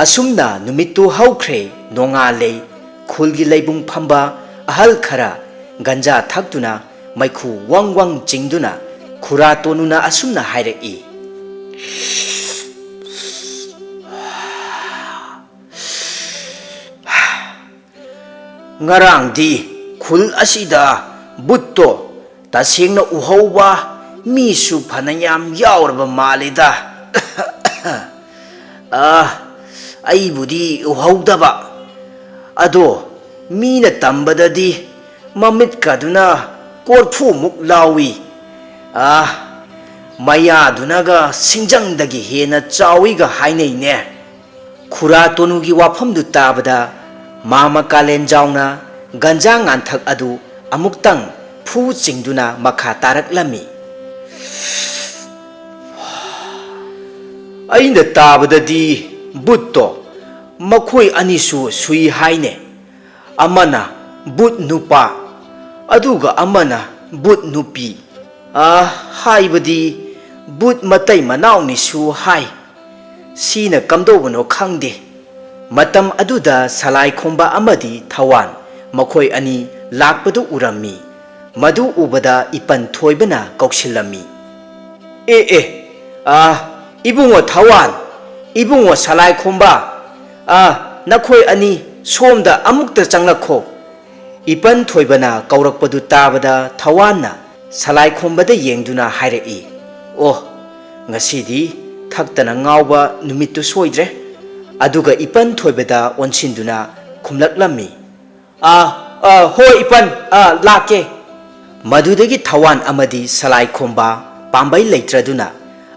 ꯑꯁꯨꯝꯅ ꯅꯨꯃꯤꯠꯇꯨ ꯍꯧꯈ꯭ꯔꯦ, ꯅꯣꯡꯉꯥꯜꯂꯦ꯫ ꯈꯨꯜꯒꯤ ꯂꯩꯕꯨꯡ ꯐꯝꯕ ꯑꯍꯜ ꯈꯔ ꯒꯟꯖꯥ ꯊꯛꯇꯨꯅ ꯃꯩꯈꯨ ꯋꯪ ꯋꯪ ꯆꯤꯡꯗꯨꯅ ꯈꯨꯔꯥ ꯇꯣꯅꯨꯅ ꯑꯁꯨꯝꯅ ꯍꯥꯏꯔꯛꯏ꯫ ꯉꯔꯥꯡꯗꯤ ꯈꯨꯜ ꯑꯁꯤꯗ ꯕꯨꯠꯇꯣ ꯇꯁꯦꯡꯅ ꯎꯍꯧꯕ ꯃꯤꯁꯨ ꯐꯅꯌꯥꯝ ꯌꯥꯎꯔꯕ ꯃꯥꯜꯂꯤꯗ꯫ ꯑ, ꯑꯩꯕꯨꯗꯤ ꯎꯍꯧꯗꯕ꯫ ꯑꯗꯣ ꯃꯤꯅ ꯇꯝꯕꯗꯗꯤ ꯃꯃꯤꯠꯀꯗꯨꯅ ꯀꯣꯔꯐꯨꯃꯨꯛ ꯂꯥꯎꯏ꯫ ꯑ, ꯃꯌꯥꯗꯨꯅꯒ ꯁꯤꯡꯖꯪꯗꯒꯤ ꯍꯦꯟꯅ ꯆꯥꯎꯏꯒ ꯍꯥꯏꯅꯩꯅꯦ꯫ ꯈꯨꯔꯥ ꯇꯣꯅꯨꯒꯤ ꯋꯥꯐꯝꯗꯨ ꯇꯥꯕꯗ ꯃꯥꯃ ꯀꯥꯂꯦꯟꯖꯥꯎꯅ ꯒꯟꯖꯥ ꯉꯥꯟꯊꯛ ꯑꯗꯨ ꯑꯃꯨꯛꯇꯪ ꯐꯨ ꯆꯤꯡꯗꯨꯅ ꯃꯈꯥ ꯇꯥꯔꯛꯂꯝꯃꯤ꯫ ꯑꯩꯅ ꯇꯥꯕꯗꯗꯤ ꯕꯨꯠꯇꯣ ꯃꯈꯣꯏ ꯑꯅꯤꯁꯨ ꯁꯨꯏ ꯍꯥꯏꯅꯦ꯫ ꯑꯃꯅ ꯕꯨꯠ ꯅꯨꯄꯥ, ꯑꯗꯨꯒ ꯑꯃꯅ ꯕꯨꯠ ꯅꯨꯄꯤ꯫ ꯑ, ꯍꯥꯏꯕꯗꯤ ꯕꯨꯠ ꯃꯇꯩ ꯃꯅꯥꯎꯅꯤꯁꯨ ꯍꯥꯏ꯫ ꯁꯤꯅ ꯀꯝꯗꯧꯕꯅꯣ ꯈꯪꯗꯦ꯫ ꯃꯇꯝ ꯑꯗꯨꯗ ꯁꯂꯥꯏꯈꯣꯝꯕ ꯑꯃꯗꯤ ꯊꯋꯥꯟ ꯃꯈꯣꯏ ꯑꯅꯤ ꯂꯥꯛꯄꯗꯨ ꯎꯔꯝꯃꯤ꯫ ꯃꯗꯨ ꯎꯕꯗ ꯏꯄꯟ ꯊꯣꯏꯕꯅ ꯀꯧꯁꯤꯜꯂꯝꯃꯤ꯫ "ꯑꯦ, ꯑꯦ, ꯑ, ꯏꯕꯨꯡꯉꯣ ꯊꯋꯥꯟ, ꯏꯕꯨꯡꯉꯣ ꯁꯂꯥꯏꯈꯣꯝꯕ, ꯑ, ꯅꯈꯣꯏ ꯑꯅꯤ ꯁꯣꯝꯗ ꯑꯃꯨꯛꯇ ꯆꯪꯂꯛꯈꯣ꯫" ꯏꯄꯟ ꯊꯣꯏꯕꯅ ꯀꯧꯔꯛꯄꯗꯨ ꯇꯥꯕꯗ ꯊꯋꯥꯟꯅ ꯁꯂꯥꯏꯈꯣꯝꯕꯗ ꯌꯦꯡꯗꯨꯅ ꯍꯥꯏꯔꯛꯏ, "ꯑꯣ, ꯉꯁꯤꯗꯤ ꯊꯛꯇꯅ ꯉꯥꯎꯕ ꯅꯨꯃꯤꯠꯇꯨ ꯁꯣꯏꯗ꯭ꯔꯦ꯫" ꯑꯗꯨꯒ ꯏꯄꯟ ꯊꯣꯏꯕꯗ ꯑꯣꯟꯁꯤꯟꯗꯨꯅ ꯈꯨꯝꯂꯛꯂꯝꯃꯤ, "ꯑꯥ, ꯑꯥ, ꯍꯣꯏ ꯏꯄꯟ, ꯑꯥ, ꯂꯥꯛꯀꯦ꯫" ꯃꯗꯨꯗꯒꯤ ꯊꯋꯥꯟ ꯑꯃꯗꯤ ꯁꯂꯥꯏꯈꯣꯝꯕ ꯄꯥꯝꯕꯩ ꯂꯩꯇ꯭ꯔꯗꯨꯅ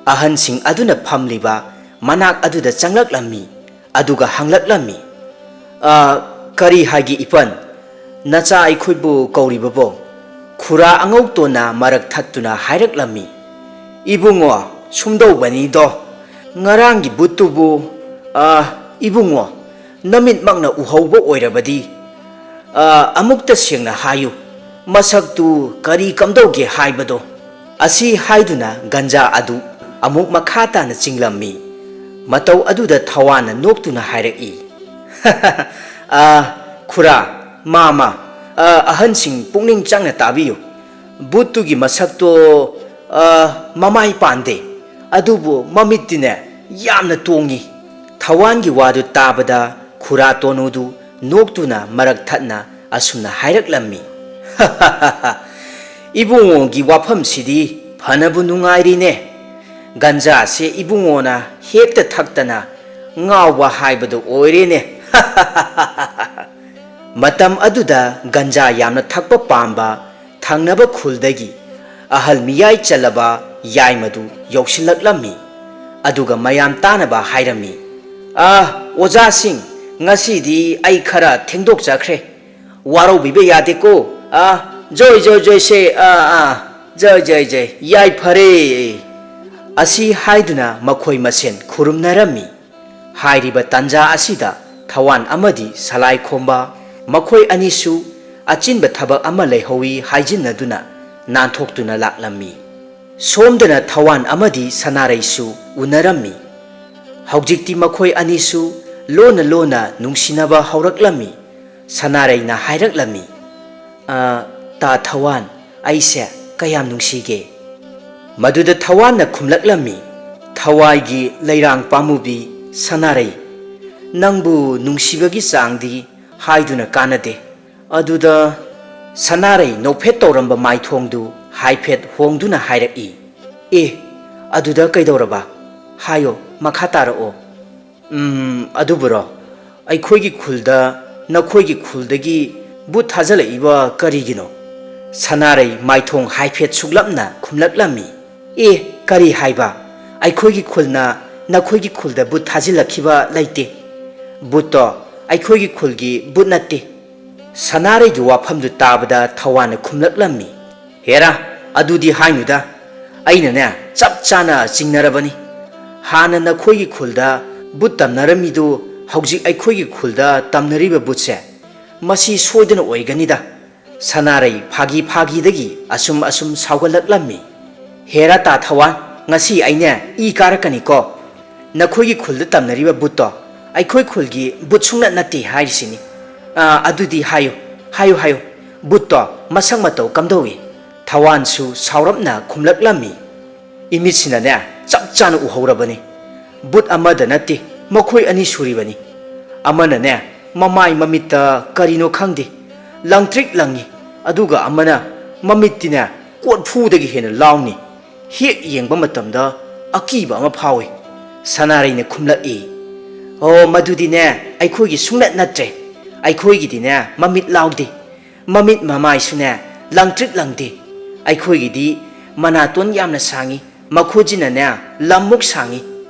ꯑꯍꯟꯁꯤꯡ ꯑꯗꯨꯅ ꯐꯝꯂꯤꯕ ꯃꯅꯥꯛ ꯑꯗꯨꯗ ꯆꯪꯂꯛꯂꯝꯃꯤ꯫ ꯑꯗꯨꯒ ꯍꯪꯂꯛꯂꯝꯃꯤ, "ꯑ, ꯀꯔꯤ ꯍꯥꯏꯒꯦ ꯏꯄꯟ? ꯅꯆꯥ ꯑꯩꯈꯣꯏꯕꯨ ꯀꯧꯔꯤꯕꯕꯣ?" ꯈꯨꯔꯥ ꯑꯉꯧꯇꯣꯟꯅ ꯃꯔꯛ ꯊꯠꯇꯨꯅ ꯍꯥꯏꯔꯛꯂꯝꯃꯤ, "ꯏꯕꯨꯡꯉꯣ, ꯁꯨꯝꯗꯧꯕꯅꯤꯗꯣ, ꯉꯔꯥꯡꯒꯤ ꯕꯨꯠꯇꯨꯕꯨ, ꯑ, ꯏꯕꯨꯡꯉꯣ, ꯅꯃꯤꯠꯃꯛꯅ ꯎꯍꯧꯕ ꯑꯣꯏꯔꯕꯗꯤ, ꯑ, ꯑꯃꯨꯛꯇ ꯁꯦꯡꯅ ꯍꯥꯏꯌꯨ, ꯃꯁꯛꯇꯨ ꯀꯔꯤ ꯀꯝꯗꯧꯒꯦ ꯍꯥꯏꯕꯗꯣ?" ꯑꯁꯤ ꯍꯥꯏꯗꯨꯅ ꯒꯟꯖꯥ ꯑꯗꯨ ꯑꯃꯨꯛ ꯃꯈꯥ ꯇꯥꯅ ꯆꯤꯡꯂꯝꯃꯤ꯫ ꯃꯇꯧ ꯑꯗꯨꯗ ꯊꯋꯥꯟꯅ ꯅꯣꯛꯇꯨꯅ ꯍꯥꯏꯔꯛꯏ, "ꯑ, ꯈꯨꯔꯥ, ꯃꯥꯃ, ꯑ, ꯑꯍꯟꯁꯤꯡ ꯄꯨꯛꯅꯤꯡ ꯆꯪꯅ ꯇꯥꯕꯤꯌꯨ꯫ ꯕꯨꯠꯇꯨꯒꯤ ꯃꯁꯛꯇꯣ, ꯑ, ꯃꯃꯥꯏ ꯄꯥꯟꯗꯦ, ꯑꯗꯨꯕꯨ ꯃꯃꯤꯠꯇꯤꯅꯦ ꯌꯥꯝꯅ ꯇꯣꯡꯉꯤ꯫" ꯊꯋꯥꯟꯒꯤ ꯋꯥꯗꯨ ꯇꯥꯕꯗ ꯈꯨꯔꯥ ꯇꯣꯅꯨꯗꯨ ꯅꯣꯛꯇꯨꯅ ꯃꯔꯛ ꯊꯠꯅ ꯑꯁꯨꯝꯅ ꯍꯥꯏꯔꯛꯂꯝꯃꯤ, ꯏꯕꯨꯡꯉꯣꯒꯤ ꯋꯥꯐꯝꯁꯤꯗꯤ ꯐꯅꯕꯨ ꯅꯨꯡꯉꯥꯏꯔꯤꯅꯦ꯫ ꯒꯟꯖꯥꯁꯦ ꯏꯕꯨꯡꯉꯣꯅ ꯍꯦꯛꯇ ꯊꯛꯇꯅ ꯉꯥꯎꯕ ꯍꯥꯏꯕꯗꯨ ꯑꯣꯏꯔꯦꯅꯦ꯫ ꯃꯇꯝ ꯑꯗꯨꯗ ꯒꯟꯖꯥ ꯌꯥꯝꯅ ꯊꯛꯄ ꯄꯥꯝꯕ ꯊꯪꯅꯕ ꯈꯨꯜꯗꯒꯤ ꯑꯍꯜ ꯃꯤꯌꯥꯏ ꯆꯜꯂꯕ ꯌꯥꯏꯃꯗꯨ ꯌꯧꯁꯤꯜꯂꯛꯂꯝꯃꯤ꯫ ꯑꯗꯨꯒ ꯃꯌꯥꯝ ꯇꯥꯅꯕ ꯍꯥꯏꯔꯝꯃꯤ, "ꯑꯥ, ꯑꯣꯖꯥꯁꯤꯡ, ꯉꯁꯤꯗꯤ ꯑꯩ ꯈꯔ ꯊꯦꯡꯗꯣꯛꯆꯈ꯭ꯔꯦ꯫ ꯋꯥꯔꯧꯕꯤꯕ ꯌꯥꯗꯦꯀꯣ꯫ ꯑꯥ, ꯖꯣꯏ, ꯖꯣꯏ, ꯖꯣꯏ ꯁꯦ, ꯑꯥ, ꯑꯥ, ꯖꯣꯏ, ꯖꯣꯏ, ꯖꯣꯏ, ꯌꯥꯏꯐꯔꯦ" ꯑꯁꯤ ꯍꯥꯏꯗꯨꯅ ꯃꯈꯣꯏ ꯃꯁꯦꯟ ꯈꯨꯔꯨꯝꯅꯔꯝꯃꯤ꯫ ꯍꯥꯏꯔꯤꯕ ꯇꯥꯟꯖꯥ ꯑꯁꯤꯗ ꯊꯋꯥꯟ ꯑꯃꯗꯤ ꯁꯂꯥꯏ ꯈꯣꯝꯕ ꯃꯈꯣꯏ ꯑꯅꯤꯁꯨ ꯑꯆꯤꯟꯕ ꯊꯕꯛ ꯑꯃ ꯂꯩꯍꯧꯏ ꯍꯥꯏꯖꯤꯟꯅꯗꯨꯅ ꯅꯥꯟꯊꯣꯛꯇꯨꯅ ꯂꯥꯛꯂꯝꯃꯤ꯫ ꯁꯣꯝꯗꯅ ꯊꯋꯥꯟ ꯑꯃꯗꯤ ꯁꯅꯥꯔꯩꯁꯨ ꯎꯅꯔꯝꯃꯤ꯫ ꯍꯧꯖꯤꯛꯇꯤ ꯃꯈꯣꯏ ꯑꯅꯤꯁꯨ ꯂꯣꯟꯅ ꯂꯣꯟꯅ ꯅꯨꯡꯁꯤꯅꯕ ꯍꯧꯔꯛꯂꯝꯃꯤ꯫ ꯁꯅꯥꯔꯩꯅ ꯍꯥꯏꯔꯛꯂꯝꯃꯤ, "ꯑ, ꯇꯥ ꯊꯋꯥꯟ, ꯑꯩꯁꯦ ꯀꯌꯥꯝ ꯅꯨꯡꯁꯤꯒꯦ?" ꯃꯗꯨꯗ ꯊꯋꯥꯟꯅ ꯈꯨꯝꯂꯛꯂꯝꯃꯤ, "ꯊꯋꯥꯏꯒꯤ ꯂꯩꯔꯥꯡ ꯄꯥꯝꯃꯨꯕꯤ ꯁꯅꯥꯔꯩ, ꯅꯪꯕꯨ ꯅꯨꯡꯁꯤꯕꯒꯤ ꯆꯥꯡꯗꯤ ꯍꯥꯏꯗꯨꯅ ꯀꯥꯟꯅꯗꯦ"꯫ ꯑꯗꯨꯗ ꯁꯅꯥꯔꯩ ꯅꯣꯛꯐꯦꯠ ꯇꯧꯔꯝꯕ ꯃꯥꯏꯊꯣꯡꯗꯨ ꯍꯥꯏꯐꯦꯠ ꯍꯣꯡꯗꯨꯅ ꯍꯥꯏꯔꯛꯏ, "ꯑꯦ, ꯑꯗꯨꯗ ꯀꯩꯗꯧꯔꯕ? ꯍꯥꯏꯌꯣ, ꯃꯈꯥ ꯇꯥꯔꯛꯑꯣ"꯫ "ꯎꯝ, ꯑꯗꯨꯕꯨꯔꯣ? ꯑꯩꯈꯣꯏꯒꯤ ꯈꯨꯜꯗ ꯅꯈꯣꯏꯒꯤ ꯈꯨꯜꯗꯒꯤ ꯚꯨꯠ ꯊꯥꯖꯤꯜꯂꯛꯏꯕ ꯀꯔꯤꯒꯤꯅꯣ?" ꯁꯅꯥꯔꯩ ꯃꯥꯏꯊꯣꯡ ꯍꯥꯏꯐꯦꯠ ꯁꯨꯛꯂꯞꯅ ꯈꯨꯝꯂꯛꯂꯝꯃꯤ, "ꯑꯦ, ꯀꯔꯤ ꯍꯥꯏꯕ? ꯑꯩꯈꯣꯏꯒꯤ ꯈꯨꯜꯅ ꯅꯈꯣꯏꯒꯤ ꯈꯨꯜꯗ ꯚꯨꯠ ꯊꯥꯖꯤꯜꯂꯛꯈꯤꯕ ꯂꯩꯇꯦ꯫ ꯚꯨꯠꯇꯣ ꯑꯩꯈꯣꯏꯒꯤ ꯈꯨꯜꯒꯤ ꯚꯨꯠ ꯅꯠꯇꯦ"꯫ ꯁꯅꯥꯔꯩꯒꯤ ꯋꯥꯐꯝꯗꯨ ꯇꯥꯕꯗ ꯊꯋꯥꯟꯅ ꯈꯨꯝꯂꯛꯂꯝꯃꯤ, "ꯍꯦꯔꯥ, ꯑꯗꯨꯗꯤ ꯍꯥꯏꯅꯨꯗ꯫ ꯑꯩꯅꯅꯦ, ꯆꯞ ꯆꯥꯅ ꯆꯤꯡꯅꯔꯕꯅꯤ꯫ ꯍꯥꯟꯅ ꯅꯈꯣꯏꯒꯤ ꯈꯨꯜꯗ ꯚꯨꯠ ꯇꯝꯅꯔꯝꯃꯤꯗꯨ ꯍꯧꯖꯤꯛ ꯑꯩꯈꯣꯏꯒꯤ ꯈꯨꯜꯗ ꯇꯝꯅꯔꯤꯕ ꯚꯨꯠꯁꯦ, ꯃꯁꯤ ꯁꯣꯏꯗꯅ ꯑꯣꯏꯒꯅꯤꯗ"꯫ ꯁꯅꯥꯔꯩ ꯐꯥꯒꯤ ꯐꯥꯒꯤꯗꯒꯤ ꯑꯁꯨꯝ ꯑꯁꯨꯝ ꯁꯥꯎꯒꯠꯂꯛꯂꯝꯃꯤ꯫ "ꯍꯦꯔꯥ ꯇꯥ ꯊꯋꯥꯟ, ꯉꯁꯤ ꯑꯩꯅꯦ ꯏ ꯀꯥꯔꯛꯀꯅꯤꯀꯣ꯫ ꯅꯈꯣꯏꯒꯤ ꯈꯨꯜꯗ ꯇꯝꯅꯔꯤꯕ ꯚꯨꯠꯇꯣ ꯑꯩꯈꯣꯏ ꯈꯨꯜꯒꯤ ꯚꯨꯠ ꯁꯨꯡꯅꯠ ꯅꯠꯇꯦ ꯍꯥꯏꯔꯤꯁꯤꯅꯤ꯫ ꯑꯥ, ꯑꯗꯨꯗꯤ ꯍꯥꯏꯌꯨ, ꯍꯥꯏꯌꯨ, ꯍꯥꯏꯌꯨ, ꯚꯨꯠꯇꯣ ꯃꯁꯛ ꯃꯇꯧ ꯀꯝꯗꯧꯏ?" ꯊꯋꯥꯟꯁꯨ ꯁꯥꯎꯔꯞꯅ ꯈꯨꯝꯂꯛꯂꯝꯃꯤ꯫ ꯏꯃꯤꯠꯁꯤꯅꯅꯦ ꯆꯞ ꯆꯥꯅ ꯎꯍꯧꯔꯕꯅꯤ꯫ ꯚꯨꯠ ꯑꯃꯗ ꯅꯠꯇꯦ, ꯃꯈꯣꯏ ꯑꯅꯤ ꯁꯨꯔꯤꯕꯅꯤ꯫ ꯑꯃꯅꯅꯦ ꯃꯃꯥꯏ ꯃꯃꯤꯠꯇ ꯀꯔꯤꯅꯣ ꯈꯪꯗꯦ, ꯂꯪꯇ꯭ꯔꯤꯛ ꯂꯪꯉꯤ꯫ ꯑꯗꯨꯒ ꯑꯃꯅ ꯃꯃꯤꯠꯇꯤꯅꯦ ꯀꯣꯔꯐꯨꯗꯒꯤ ꯍꯦꯟꯅ ꯂꯥꯎꯅꯤ꯫ ꯍꯦꯛ ꯌꯦꯡꯕ ꯃꯇꯝꯗ ꯑꯀꯤꯕ ꯑꯃ ꯐꯥꯎꯏ꯫ ꯁꯅꯥꯔꯩꯅ ꯈꯨꯝꯂꯛꯏ, "ꯑꯣ, ꯃꯗꯨꯗꯤꯅꯦ ꯑꯩꯈꯣꯏꯒꯤ ꯁꯨꯡꯅꯠ ꯅꯠꯇ꯭ꯔꯦ꯫ ꯑꯩꯈꯣꯏꯒꯤꯗꯤꯅꯦ ꯃꯃꯤꯠ ꯂꯥꯎꯗꯦ, ꯃꯃꯤꯠ ꯃꯃꯥꯏꯁꯨꯅꯦ ꯂꯪꯇ꯭ꯔꯤꯛ ꯂꯪꯗꯦ꯫ ꯑꯩꯈꯣꯏꯒꯤꯗꯤ ꯃꯅꯥꯇꯣꯟ ꯌꯥꯝꯅ ꯁꯥꯡꯉꯤ, ꯃꯈꯨꯠꯁꯤꯅꯅꯦ ꯂꯝꯃꯨꯛ ꯁꯥꯡꯉꯤ꯫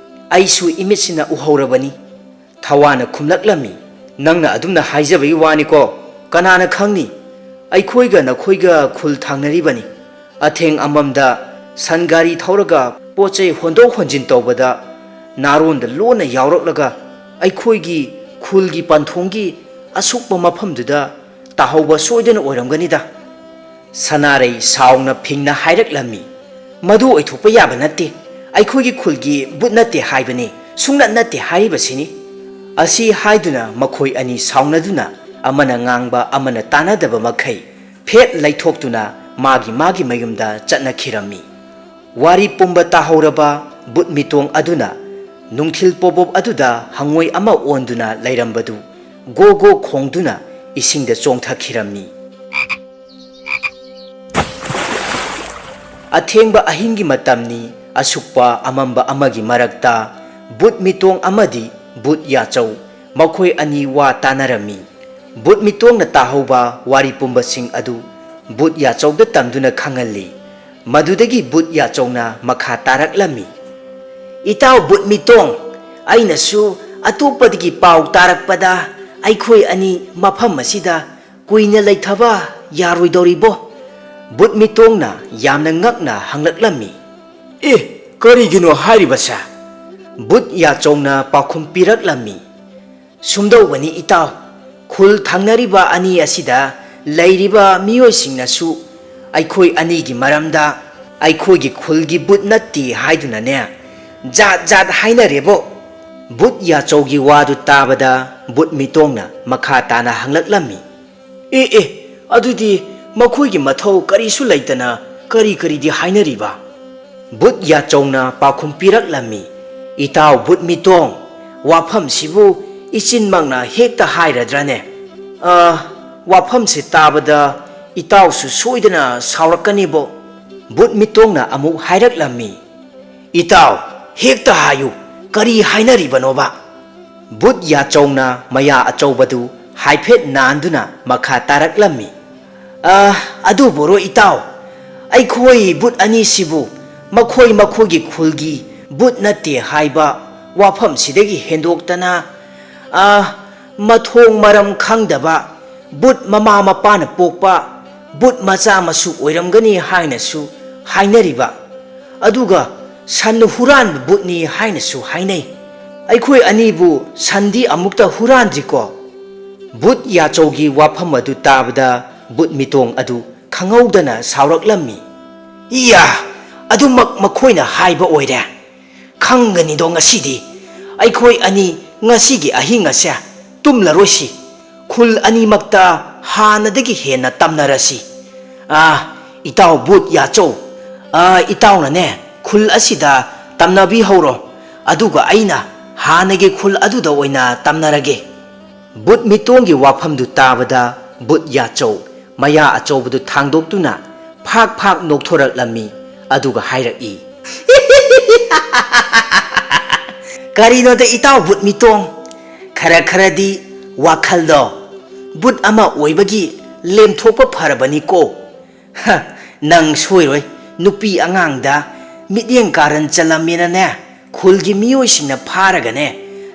ꯑꯩꯁꯨ ꯏꯃꯤꯠꯁꯤꯅ ꯎꯍꯧꯔꯕꯅꯤ꯫" ꯊꯋꯥꯅ ꯈꯨꯝꯂꯛꯂꯝꯃꯤ, "ꯅꯪꯅ ꯑꯗꯨꯝꯅ ꯍꯥꯏꯖꯕꯒꯤ ꯋꯥꯅꯤꯀꯣ꯫ ꯀꯅꯥꯅ ꯈꯪꯅꯤ? ꯑꯩꯈꯣꯏꯒ ꯅꯈꯣꯏꯒ ꯈꯨꯜ ꯊꯥꯡꯅꯔꯤꯕꯅꯤ꯫ ꯑꯊꯦꯡ ꯑꯃꯝꯗ ꯁꯟ ꯒꯥꯔꯤ ꯊꯧꯔꯒ ꯄꯣꯠ ꯆꯩ ꯍꯣꯟꯗꯣꯛ ꯍꯣꯟꯖꯤꯟ ꯇꯧꯕꯗ ꯅꯥꯔꯣꯟꯗ ꯂꯣꯟꯅ ꯌꯥꯎꯔꯛꯂꯒ ꯑꯩꯈꯣꯏꯒꯤ ꯈꯨꯜꯒꯤ ꯄꯟꯊꯨꯡꯒꯤ ꯑꯁꯨꯛꯄ ꯃꯐꯝꯗꯨꯗ ꯇꯥꯍꯧꯕ ꯁꯣꯏꯗꯅ ꯑꯣꯏꯔꯝꯒꯅꯤꯗ꯫" ꯁꯅꯥꯔꯩ ꯁꯥꯎꯅ ꯐꯤꯡꯅ ꯍꯥꯏꯔꯛꯂꯝꯃꯤ, "ꯃꯗꯨ ꯑꯣꯏꯊꯣꯛꯄ ꯌꯥꯕ ꯅꯠꯇꯦ꯫ ꯑꯩꯈꯣꯏꯒꯤ ꯈꯨꯜꯒꯤ ꯕꯨꯠ ꯅꯠꯇꯦ ꯍꯥꯏꯕꯅꯤ, ꯁꯨꯡꯅꯠ ꯅꯠꯇꯦ ꯍꯥꯏꯔꯤꯕꯁꯤꯅꯤ꯫" ꯑꯁꯤ ꯍꯥꯏꯗꯨꯅ ꯃꯈꯣꯏ ꯑꯅꯤ ꯁꯥꯎꯅꯗꯨꯅ ꯑꯃꯅ ꯉꯥꯡꯕ ꯑꯃꯅ ꯇꯥꯅꯗꯕ ꯃꯈꯩ ꯐꯦꯠ ꯂꯩꯊꯣꯛꯇꯨꯅ ꯃꯥꯒꯤ ꯃꯥꯒꯤ ꯃꯌꯨꯝꯗ ꯆꯠꯅꯈꯤꯔꯝꯃꯤ꯫ ꯋꯥꯔꯤ ꯄꯨꯝꯕ ꯇꯥꯍꯧꯔꯕ ꯕꯨꯠ ꯃꯤꯇꯣꯡ ꯑꯗꯨꯅ ꯅꯨꯡꯊꯤꯜ ꯄꯣꯕꯣꯞ ꯑꯗꯨꯗ ꯍꯪꯉꯣꯏ ꯑꯃ ꯑꯣꯟꯗꯨꯅ ꯂꯩꯔꯝꯕꯗꯨ ꯒꯣ ꯒꯣ ꯈꯣꯡꯗꯨꯅ ꯏꯁꯤꯡꯗ ꯆꯣꯡꯊꯈꯤꯔꯝꯃꯤ꯫ ꯑꯊꯦꯡꯕ ꯑꯍꯤꯡꯒꯤ ꯃꯇꯝꯅꯤ꯫ ꯑꯁꯨꯛꯄ ꯑꯃꯝꯕ ꯑꯃꯒꯤ ꯃꯔꯛꯇ ꯕꯨꯠ ꯃꯤꯇꯣꯡ ꯑꯃꯗꯤ ꯕꯨꯠ ꯌꯥꯆꯧ ꯃꯈꯣꯏ ꯑꯅꯤ ꯋꯥ ꯇꯥꯅꯔꯝꯃꯤ꯫ ꯕꯨꯠ ꯃꯤꯇꯣꯡꯅ ꯇꯥꯍꯧꯕ ꯋꯥꯔꯤ ꯄꯨꯝꯕꯁꯤꯡ ꯑꯗꯨ ꯕꯨꯠ ꯌꯥꯆꯧꯗ ꯇꯝꯗꯨꯅ ꯈꯪꯍꯜꯂꯤ꯫ ꯃꯗꯨꯗꯒꯤ ꯕꯨꯠ ꯌꯥꯆꯧꯅ ꯃꯈꯥ ꯇꯥꯔꯛꯂꯝꯃꯤ, "ꯏꯇꯥꯎ ꯕꯨꯠ ꯃꯤꯇꯣꯡ, ꯑꯩꯅꯁꯨ ꯑꯇꯣꯞꯄꯗꯒꯤ ꯄꯥꯎ ꯇꯥꯔꯛꯄꯗ ꯑꯩꯈꯣꯏ ꯑꯅꯤ ꯃꯐꯝ ꯑꯁꯤꯗ ꯀꯨꯏꯅ ꯂꯩꯊꯕ ꯌꯥꯔꯣꯏꯗꯧꯔꯤꯕꯣ?" ꯕꯨꯠ ꯃꯤꯇꯣꯡꯅ ꯌꯥꯝꯅ ꯉꯛꯅ ꯍꯪꯂꯛꯂꯝꯃꯤ꯫ "ꯑꯦ, ꯀꯔꯤꯒꯤꯅꯣ ꯍꯥꯏꯔꯤꯕꯁꯦ?" ꯕꯨꯠ ꯌꯥꯆꯧꯅ ꯄꯥꯎꯈꯨꯝ ꯄꯤꯔꯛꯂꯝꯃꯤ꯫ "ꯁꯨꯝꯗꯧꯕꯅꯤ ꯏꯇꯥꯎ, ꯈꯨꯜ ꯊꯪꯅꯔꯤꯕ ꯑꯅꯤ ꯑꯁꯤꯗ ꯂꯩꯔꯤꯕ ꯃꯤꯑꯣꯏꯁꯤꯡꯅꯁꯨ ꯑꯩꯈꯣꯏ ꯑꯅꯤꯒꯤ ꯃꯔꯝꯗ ꯑꯩꯈꯣꯏꯒꯤ ꯈꯨꯜꯒꯤ ꯕꯨꯠ ꯅꯠꯇꯦ ꯍꯥꯏꯗꯨꯅꯅꯦ ꯖꯥꯠ ꯖꯥꯠ ꯍꯥꯏꯅꯔꯦꯕꯣ꯫" ꯕꯨꯠ ꯌꯥꯆꯧꯒꯤ ꯋꯥꯗꯨ ꯇꯥꯕꯗ ꯕꯨꯠ ꯃꯤꯇꯣꯡꯅ ꯃꯈꯥ ꯇꯥꯅ ꯍꯪꯂꯛꯂꯝꯃꯤ꯫ "ꯑꯦ ꯑꯦ, ꯑꯗꯨꯗꯤ ꯃꯈꯣꯏꯒꯤ ꯃꯊꯧ ꯀꯔꯤꯁꯨ ꯂꯩꯇꯅ ꯀꯔꯤ ꯀꯔꯤꯗꯤ ꯍꯥꯏꯅꯔꯤꯕ?" ꯕꯨꯠ ꯌꯥꯆꯧꯅ ꯄꯥꯎꯈꯨꯝ ꯄꯤꯔꯛꯂꯝꯃꯤ, "ꯏꯇꯥꯎ ꯕꯨꯠ ꯃꯤꯇꯣꯡ, ꯋꯥꯐꯝꯁꯤꯕꯨ ꯏꯆꯤꯟꯃꯛꯅ ꯍꯦꯛꯇ ꯍꯥꯏꯔꯗ꯭ꯔꯅꯦ? ꯑ, ꯋꯥꯐꯝꯁꯦ ꯇꯥꯕꯗ "ꯏꯇꯥꯎꯁꯨ ꯁꯣꯏꯗꯅ ꯁꯥꯎꯔꯛꯀꯅꯤꯕꯣ?" ꯕꯨꯠ ꯃꯤꯇꯣꯡꯅ ꯑꯃꯨꯛ ꯍꯥꯏꯔꯛꯂꯝꯃꯤ꯫ "ꯏꯇꯥꯎ, ꯍꯦꯛꯇ ꯍꯥꯏꯌꯨ, ꯀꯔꯤ ꯍꯥꯏꯅꯔꯤꯕꯅꯣꯕ?" ꯕꯨꯠ ꯌꯥꯆꯧꯅ ꯃꯌꯥ ꯑꯆꯧꯕꯗꯨ ꯍꯥꯏꯐꯦꯠ ꯅꯥꯟꯗꯨꯅ ꯃꯈꯥ ꯇꯥꯔꯛꯂꯝꯃꯤ꯫ "ꯑ, ꯑꯗꯨꯕꯨꯔꯣ ꯏꯇꯥꯎ, ꯑꯩꯈꯣꯏ ꯕꯨꯠ ꯑꯅꯤꯁꯤꯕꯨ ꯃꯈꯣꯏ ꯃꯈꯣꯏꯒꯤ ꯈꯨꯜꯒꯤ ꯕꯨꯠ ꯅꯠꯇꯦ ꯍꯥꯏꯕ ꯋꯥꯐꯝꯁꯤꯗꯒꯤ ꯍꯦꯟꯗꯣꯛꯇꯅ, ꯑ, ꯃꯊꯣꯡ ꯃꯔꯝ ꯈꯪꯗꯕ, ꯕꯨꯠ ꯃꯃꯥ ꯃꯄꯥꯅ ꯄꯣꯛꯄ ꯕꯨꯠ ꯃꯆꯥ ꯃꯁꯨ ꯑꯣꯏꯔꯝꯒꯅꯤ ꯍꯥꯏꯅꯁꯨ ꯍꯥꯏꯅꯔꯤꯕ, ꯑꯗꯨꯒ ꯁꯟ ꯍꯨꯔꯥꯟꯕ ꯕꯨꯠꯅꯤ ꯍꯥꯏꯅꯁꯨ ꯍꯥꯏꯅꯩ꯫ ꯑꯩꯈꯣꯏ ꯑꯅꯤꯕꯨ ꯁꯟꯗꯤ ꯑꯃꯨꯛꯇ ꯍꯨꯔꯥꯟꯗ꯭ꯔꯤꯀꯣ?" ꯕꯨꯠ ꯌꯥꯆꯧꯒꯤ ꯋꯥꯐꯝ ꯑꯗꯨ ꯇꯥꯕꯗ ꯕꯨꯠ ꯃꯤꯇꯣꯡ ꯑꯗꯨ ꯈꯪꯍꯧꯗꯅ ꯁꯥꯎꯔꯛꯂꯝꯃꯤ꯫ "ꯏꯌꯥ, ꯑꯗꯨꯃꯛ ꯃꯈꯣꯏꯅ ꯍꯥꯏꯕ ꯑꯣꯏꯔꯦ꯫ ꯈꯪꯒꯅꯤꯗꯣ ꯉꯁꯤꯗꯤ꯫ ꯑꯩꯈꯣꯏ ꯑꯅꯤ ꯉꯁꯤꯒꯤ ꯑꯍꯤꯡ ꯑꯁꯦ ꯇꯨꯝꯂꯔꯣꯏꯁꯤ꯫ ꯈꯨꯜ ꯑꯅꯤꯃꯛꯇ ꯍꯥꯟꯅꯗꯒꯤ ꯍꯦꯟꯅ ꯇꯝꯅꯔꯁꯤ꯫ ꯑꯥ, ꯏꯇꯥꯎ ꯕꯨꯠ ꯌꯥꯆꯧ, ꯑꯥ, ꯏꯇꯥꯎꯅꯅꯦ ꯈꯨꯜ ꯑꯁꯤꯗ ꯇꯝꯅꯕꯤꯍꯧꯔꯣ, ꯑꯗꯨꯒ ꯑꯩꯅ ꯍꯥꯟꯅꯒꯤ ꯈꯨꯜ ꯑꯗꯨꯗ ꯑꯣꯏꯅ ꯇꯝꯅꯔꯒꯦ꯫" ꯕꯨꯠ ꯃꯤꯇꯣꯡꯒꯤ ꯋꯥꯐꯝꯗꯨ ꯇꯥꯕꯗ ꯕꯨꯠ ꯌꯥꯆꯧ ꯃꯌꯥ ꯑꯆꯧꯕꯗꯨ ꯊꯥꯡꯗꯣꯛꯇꯨꯅ ꯐꯥꯛ ꯐꯥꯛ ꯅꯣꯛꯊꯣꯔꯛꯂꯝꯃꯤ, ꯑꯗꯨꯒ ꯍꯥꯏꯔꯛꯏ, "ꯀꯔꯤꯅꯣꯗ ꯏꯇꯥꯎ ꯕꯨꯠ ꯃꯤꯇꯣꯡ, ꯈꯔ ꯈꯔꯗꯤ ꯋꯥꯈꯜꯗꯣ ꯕꯨꯠ ꯑꯃ ꯑꯣꯏꯕꯒꯤ ꯂꯦꯝꯊꯣꯛꯄ ꯐꯔꯕꯅꯤꯀꯣ꯫ ꯍ, ꯅꯪ ꯁꯣꯏꯔꯣꯏ, ꯅꯨꯄꯤ ꯑꯉꯥꯡꯗ ꯃꯤꯠꯌꯦꯡ ꯀꯥꯔꯟ ꯆꯜꯂꯝꯃꯦꯅꯅꯦ, ꯈꯨꯜꯒꯤ ꯃꯤꯑꯣꯏꯁꯤꯡꯅ ꯐꯥꯔꯒꯅꯦ,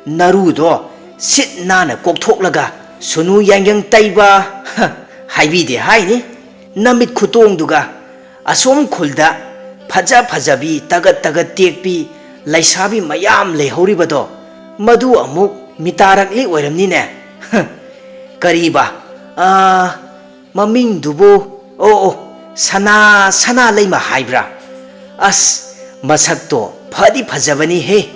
ꯅꯔꯨꯗꯣ ꯁꯤꯠ ꯅꯥꯟꯅ ꯀꯣꯛꯊꯣꯛꯂꯒ ꯁꯨꯅꯨ ꯌꯥꯡꯌꯪ ꯇꯩꯕ, ꯍ, ꯍꯥꯏꯕꯤꯗꯦ ꯍꯥꯏꯅꯤ꯫ ꯅꯃꯤꯠ ꯈꯨꯇꯣꯡꯗꯨꯒ ꯑꯁꯣꯝ ꯈꯨꯜꯗ ꯐꯖ ꯐꯖꯕꯤ ꯇꯒꯠ ꯇꯒꯠ ꯇꯦꯛꯄꯤ ꯂꯩꯁꯥꯕꯤ ꯃꯌꯥꯝ ꯂꯩꯍꯧꯔꯤꯕꯗꯣ, ꯃꯗꯨ ꯑꯃꯨꯛ ꯃꯤꯇꯥꯔꯛꯂꯤ ꯑꯣꯏꯔꯝꯅꯤꯅꯦ꯫ ꯍ, ꯀꯔꯤꯕ? ꯑꯥ, ꯃꯃꯤꯡꯗꯨꯕꯨ, ꯑꯣ, ꯑꯣ, ꯁꯅꯥ, ꯁꯅꯥ ꯂꯩꯃ ꯍꯥꯏꯕ꯭ꯔꯥ? ꯑꯁ, ꯃꯁꯛꯇꯣ ꯐꯗꯤ ꯐꯖꯕꯅꯤꯍꯦ꯫"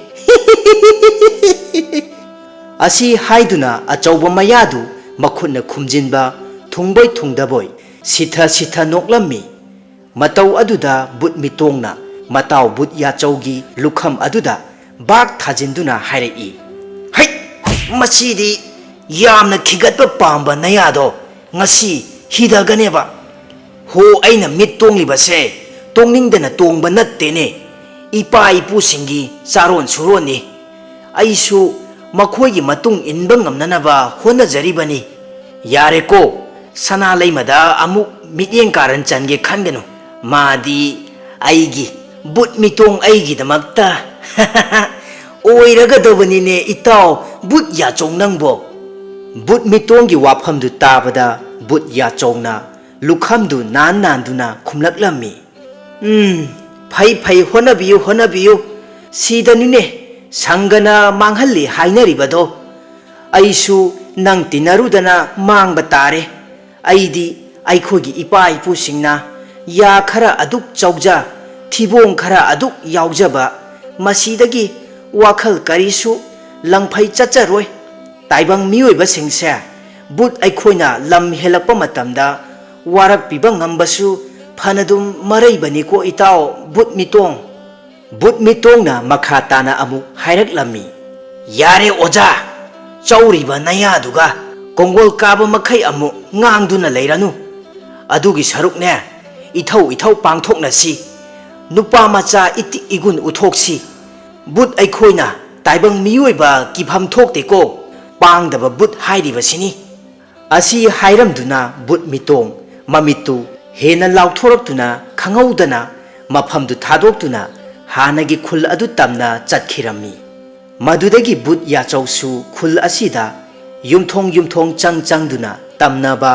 ꯑꯁꯤ ꯍꯥꯏꯗꯨꯅ ꯑꯆꯧꯕ ꯃꯌꯥꯗꯨ ꯃꯈꯨꯠꯅ ꯈꯨꯝꯖꯤꯟꯕ ꯊꯨꯡꯕꯣꯏ ꯊꯨꯡꯗꯕꯣꯏ ꯁꯤꯊ ꯁꯤꯊ ꯅꯣꯛꯂꯝꯃꯤ꯫ ꯃꯇꯧ ꯑꯗꯨꯗ ꯕꯨꯠ ꯃꯤꯇꯣꯡꯅ ꯃꯇꯥꯎ ꯕꯨꯠ ꯌꯥꯆꯧꯒꯤ ꯂꯨꯈꯝ ꯑꯗꯨꯗ ꯕꯥꯛ ꯊꯥꯖꯤꯟꯗꯨꯅ ꯍꯥꯏꯔꯛꯏ, "ꯍꯩꯠ! ꯃꯁꯤꯗꯤ ꯌꯥꯝꯅ ꯈꯤꯒꯠꯄ ꯄꯥꯝꯕ ꯅꯌꯥꯗꯣ ꯉꯁꯤ ꯍꯤꯗꯒꯅꯦꯕ꯫ "ꯍꯣ, ꯑꯩꯅ ꯃꯤꯠ ꯇꯣꯡꯂꯤꯕꯁꯦ ꯇꯣꯡꯅꯤꯡꯗꯅ ꯇꯣꯡꯕ ꯅꯠꯇꯦꯅꯦ, ꯏꯄꯥ ꯏꯄꯨꯁꯤꯡꯒꯤ ꯆꯥꯔꯣꯟ ꯁꯨꯔꯣꯟꯅꯤ꯫ ꯑꯩꯁꯨ ꯃꯈꯣꯏꯒꯤ ꯃꯇꯨꯡ ꯏꯟꯕ ꯉꯝꯅꯅꯕ ꯍꯣꯠꯅꯖꯔꯤꯕꯅꯤ꯫ ꯌꯥꯔꯦꯀꯣ, ꯁꯅꯥ ꯂꯩꯃꯗ ꯑꯃꯨꯛ ꯃꯤꯠꯌꯦꯡ ꯀꯥꯔꯟ ꯆꯟꯒꯦ ꯈꯟꯒꯅꯨ꯫ ꯃꯥꯗꯤ ꯑꯩꯒꯤ ꯕꯨꯠ ꯃꯤꯇꯣꯡ ꯑꯩꯒꯤꯗꯃꯛꯇ ꯑꯣꯏꯔꯒꯗꯕꯅꯤꯅꯦ, ꯏꯇꯥꯎ ꯕꯨꯠ ꯌꯥꯆꯧ ꯅꯪꯕꯣ?" ꯕꯨꯠ ꯃꯤꯇꯣꯡꯒꯤ ꯋꯥꯐꯝꯗꯨ ꯇꯥꯕꯗ ꯕꯨꯠ ꯌꯥꯆꯧꯅ ꯂꯨꯈꯝꯗꯨ ꯅꯥꯟ ꯅꯥꯟꯗꯨꯅ ꯈꯨꯝꯂꯛꯂꯝꯃꯤ꯫ "ꯎꯝ, ꯐꯩ ꯐꯩ, ꯍꯣꯠꯅꯕꯤꯌꯨ ꯍꯣꯠꯅꯕꯤꯌꯨ꯫ ꯁꯤꯗꯅꯤꯅꯦ ꯁꯪꯒꯅ ꯃꯥꯡꯍꯜꯂꯤ ꯍꯥꯏꯅꯔꯤꯕꯗꯣ꯫ ꯑꯩꯁꯨ ꯅꯪ ꯇꯤꯟꯅꯔꯨꯗꯅ ꯃꯥꯡꯕ ꯇꯥꯔꯦ꯫ ꯑꯩꯗꯤ ꯑꯩꯈꯣꯏꯒꯤ ꯏꯄꯥ ꯏꯄꯨꯁꯤꯡꯅ ꯌꯥ ꯈꯔ ꯑꯗꯨꯛ ꯆꯥꯎꯖ, ꯊꯤꯕꯣꯡ ꯈꯔ ꯑꯗꯨꯛ ꯌꯥꯎꯖꯕ, ꯃꯁꯤꯗꯒꯤ ꯋꯥꯈꯜ ꯀꯔꯤꯁꯨ ꯂꯪꯐꯩ ꯆꯠꯆꯔꯣꯏ꯫ ꯇꯥꯏꯕꯪ ꯃꯤꯑꯣꯏꯕꯁꯤꯡꯁꯦ ꯕꯨꯠ ꯑꯩꯈꯣꯏꯅ ꯂꯝ ꯍꯦꯜꯂꯛꯄ ꯃꯇꯝꯗ ꯋꯥꯔꯛꯄꯤꯕ ꯉꯝꯕꯁꯨ ꯐꯅꯗꯨꯝ ꯃꯔꯩꯕꯅꯤꯀꯣ, ꯏꯇꯥꯎ ꯕꯨꯠ ꯃꯤꯇꯣꯡ꯫" ꯕꯨꯠ ꯃꯤꯇꯣꯡꯅ ꯃꯈꯥ ꯇꯥꯅ ꯑꯃꯨꯛ ꯍꯥꯏꯔꯛꯂꯝꯃꯤ꯫ "ꯌꯥꯔꯦ ꯑꯣꯖꯥ, ꯆꯧꯔꯤꯕ ꯅꯌꯥꯗꯨꯒ ꯀꯣꯡꯒꯣꯜ ꯀꯥꯕ ꯃꯈꯩ ꯑꯃꯨꯛ ꯉꯥꯡꯗꯨꯅ ꯂꯩꯔꯅꯨ꯫ ꯑꯗꯨꯒꯤ ꯁꯔꯨꯛꯅꯦ, ꯏꯊꯧ ꯏꯊꯧ ꯄꯥꯡꯊꯣꯛꯅꯁꯤ꯫ ꯅꯨꯄꯥ ꯃꯆꯥ ꯏꯇꯤꯛ ꯏꯒꯨꯟ ꯎꯠꯊꯣꯛꯁꯤ꯫ ꯕꯨꯠ ꯑꯩꯈꯣꯏꯅ ꯇꯥꯏꯕꯪ ꯃꯤꯑꯣꯏꯕ ꯀꯤꯐꯝ ꯊꯣꯛꯇꯦꯀꯣ, ꯄꯥꯡꯗꯕ ꯕꯨꯠ ꯍꯥꯏꯔꯤꯕꯁꯤꯅꯤ꯫" ꯑꯁꯤ ꯍꯥꯏꯔꯝꯗꯨꯅ ꯕꯨꯠ ꯃꯤꯇꯣꯡ ꯃꯃꯤꯠꯇꯨ ꯍꯦꯟꯅ ꯂꯥꯎꯊꯣꯔꯛꯇꯨꯅ ꯈꯪꯍꯧꯗꯅ ꯃꯐꯝꯗꯨ ꯊꯥꯗꯣꯛꯇꯨꯅ ꯍꯥꯟꯅꯒꯤ ꯈꯨꯜ ꯑꯗꯨ ꯇꯝꯅ ꯆꯠꯈꯤꯔꯝꯃꯤ꯫ ꯃꯗꯨꯗꯒꯤ ꯕꯨꯠ ꯌꯥꯆꯧꯁꯨ ꯈꯨꯜ ꯑꯁꯤꯗ ꯌꯨꯝꯊꯣꯡ ꯌꯨꯝꯊꯣꯡ ꯆꯪ ꯆꯪꯗꯨꯅ ꯇꯝꯅꯕ,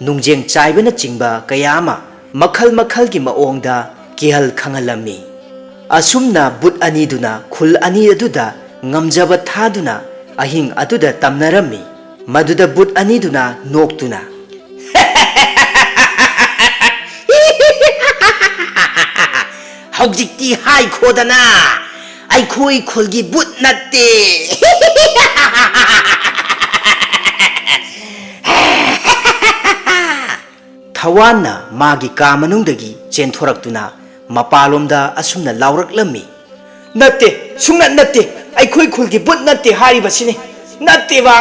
ꯅꯨꯡꯖꯦꯡ ꯆꯥꯏꯕꯅꯆꯤꯡꯕ ꯀꯌꯥ ꯑꯃ ꯃꯈꯜ ꯃꯈꯜꯒꯤ ꯃꯑꯣꯡꯗ ꯀꯤꯍꯜ ꯈꯪꯍꯜꯂꯝꯃꯤ꯫ ꯑꯁꯨꯝꯅ ꯕꯨꯠ ꯑꯅꯤꯗꯨꯅ ꯈꯨꯜ ꯑꯅꯤ ꯑꯗꯨꯗ ꯉꯝꯖꯕ ꯊꯥꯗꯨꯅ ꯑꯍꯤꯡ ꯑꯗꯨꯗ ꯇꯝꯅꯔꯝꯃꯤ꯫ ꯃꯗꯨꯗ ꯕꯨꯠ ꯑꯅꯤꯗꯨꯅ ꯅꯣꯛꯇꯨꯅ, "ꯍꯧꯖꯤꯛꯇꯤ ꯍꯥꯏꯈꯣꯗꯅ, ꯑꯩꯈꯣꯏ ꯈꯨꯜꯒꯤ ꯕꯨꯠ ꯅꯠꯇꯦ꯫" ꯊꯋꯥꯟꯅ ꯃꯥꯒꯤ ꯀꯥ ꯃꯅꯨꯡꯗꯒꯤ ꯆꯦꯟꯊꯣꯔꯛꯇꯨꯅ ꯃꯄꯥꯂꯣꯝꯗ ꯑꯁꯨꯝꯅ ꯂꯥꯎꯔꯛꯂꯝꯃꯤ, "ꯅꯠꯇꯦ, ꯁꯨꯡꯅꯠ ꯅꯠꯇꯦ, ꯑꯩꯈꯣꯏ ꯈꯨꯜꯒꯤ ꯕꯨꯠ ꯅꯠꯇꯦ ꯍꯥꯏꯔꯤꯕꯁꯤꯅꯤ, ꯅꯠꯇꯦꯕ!"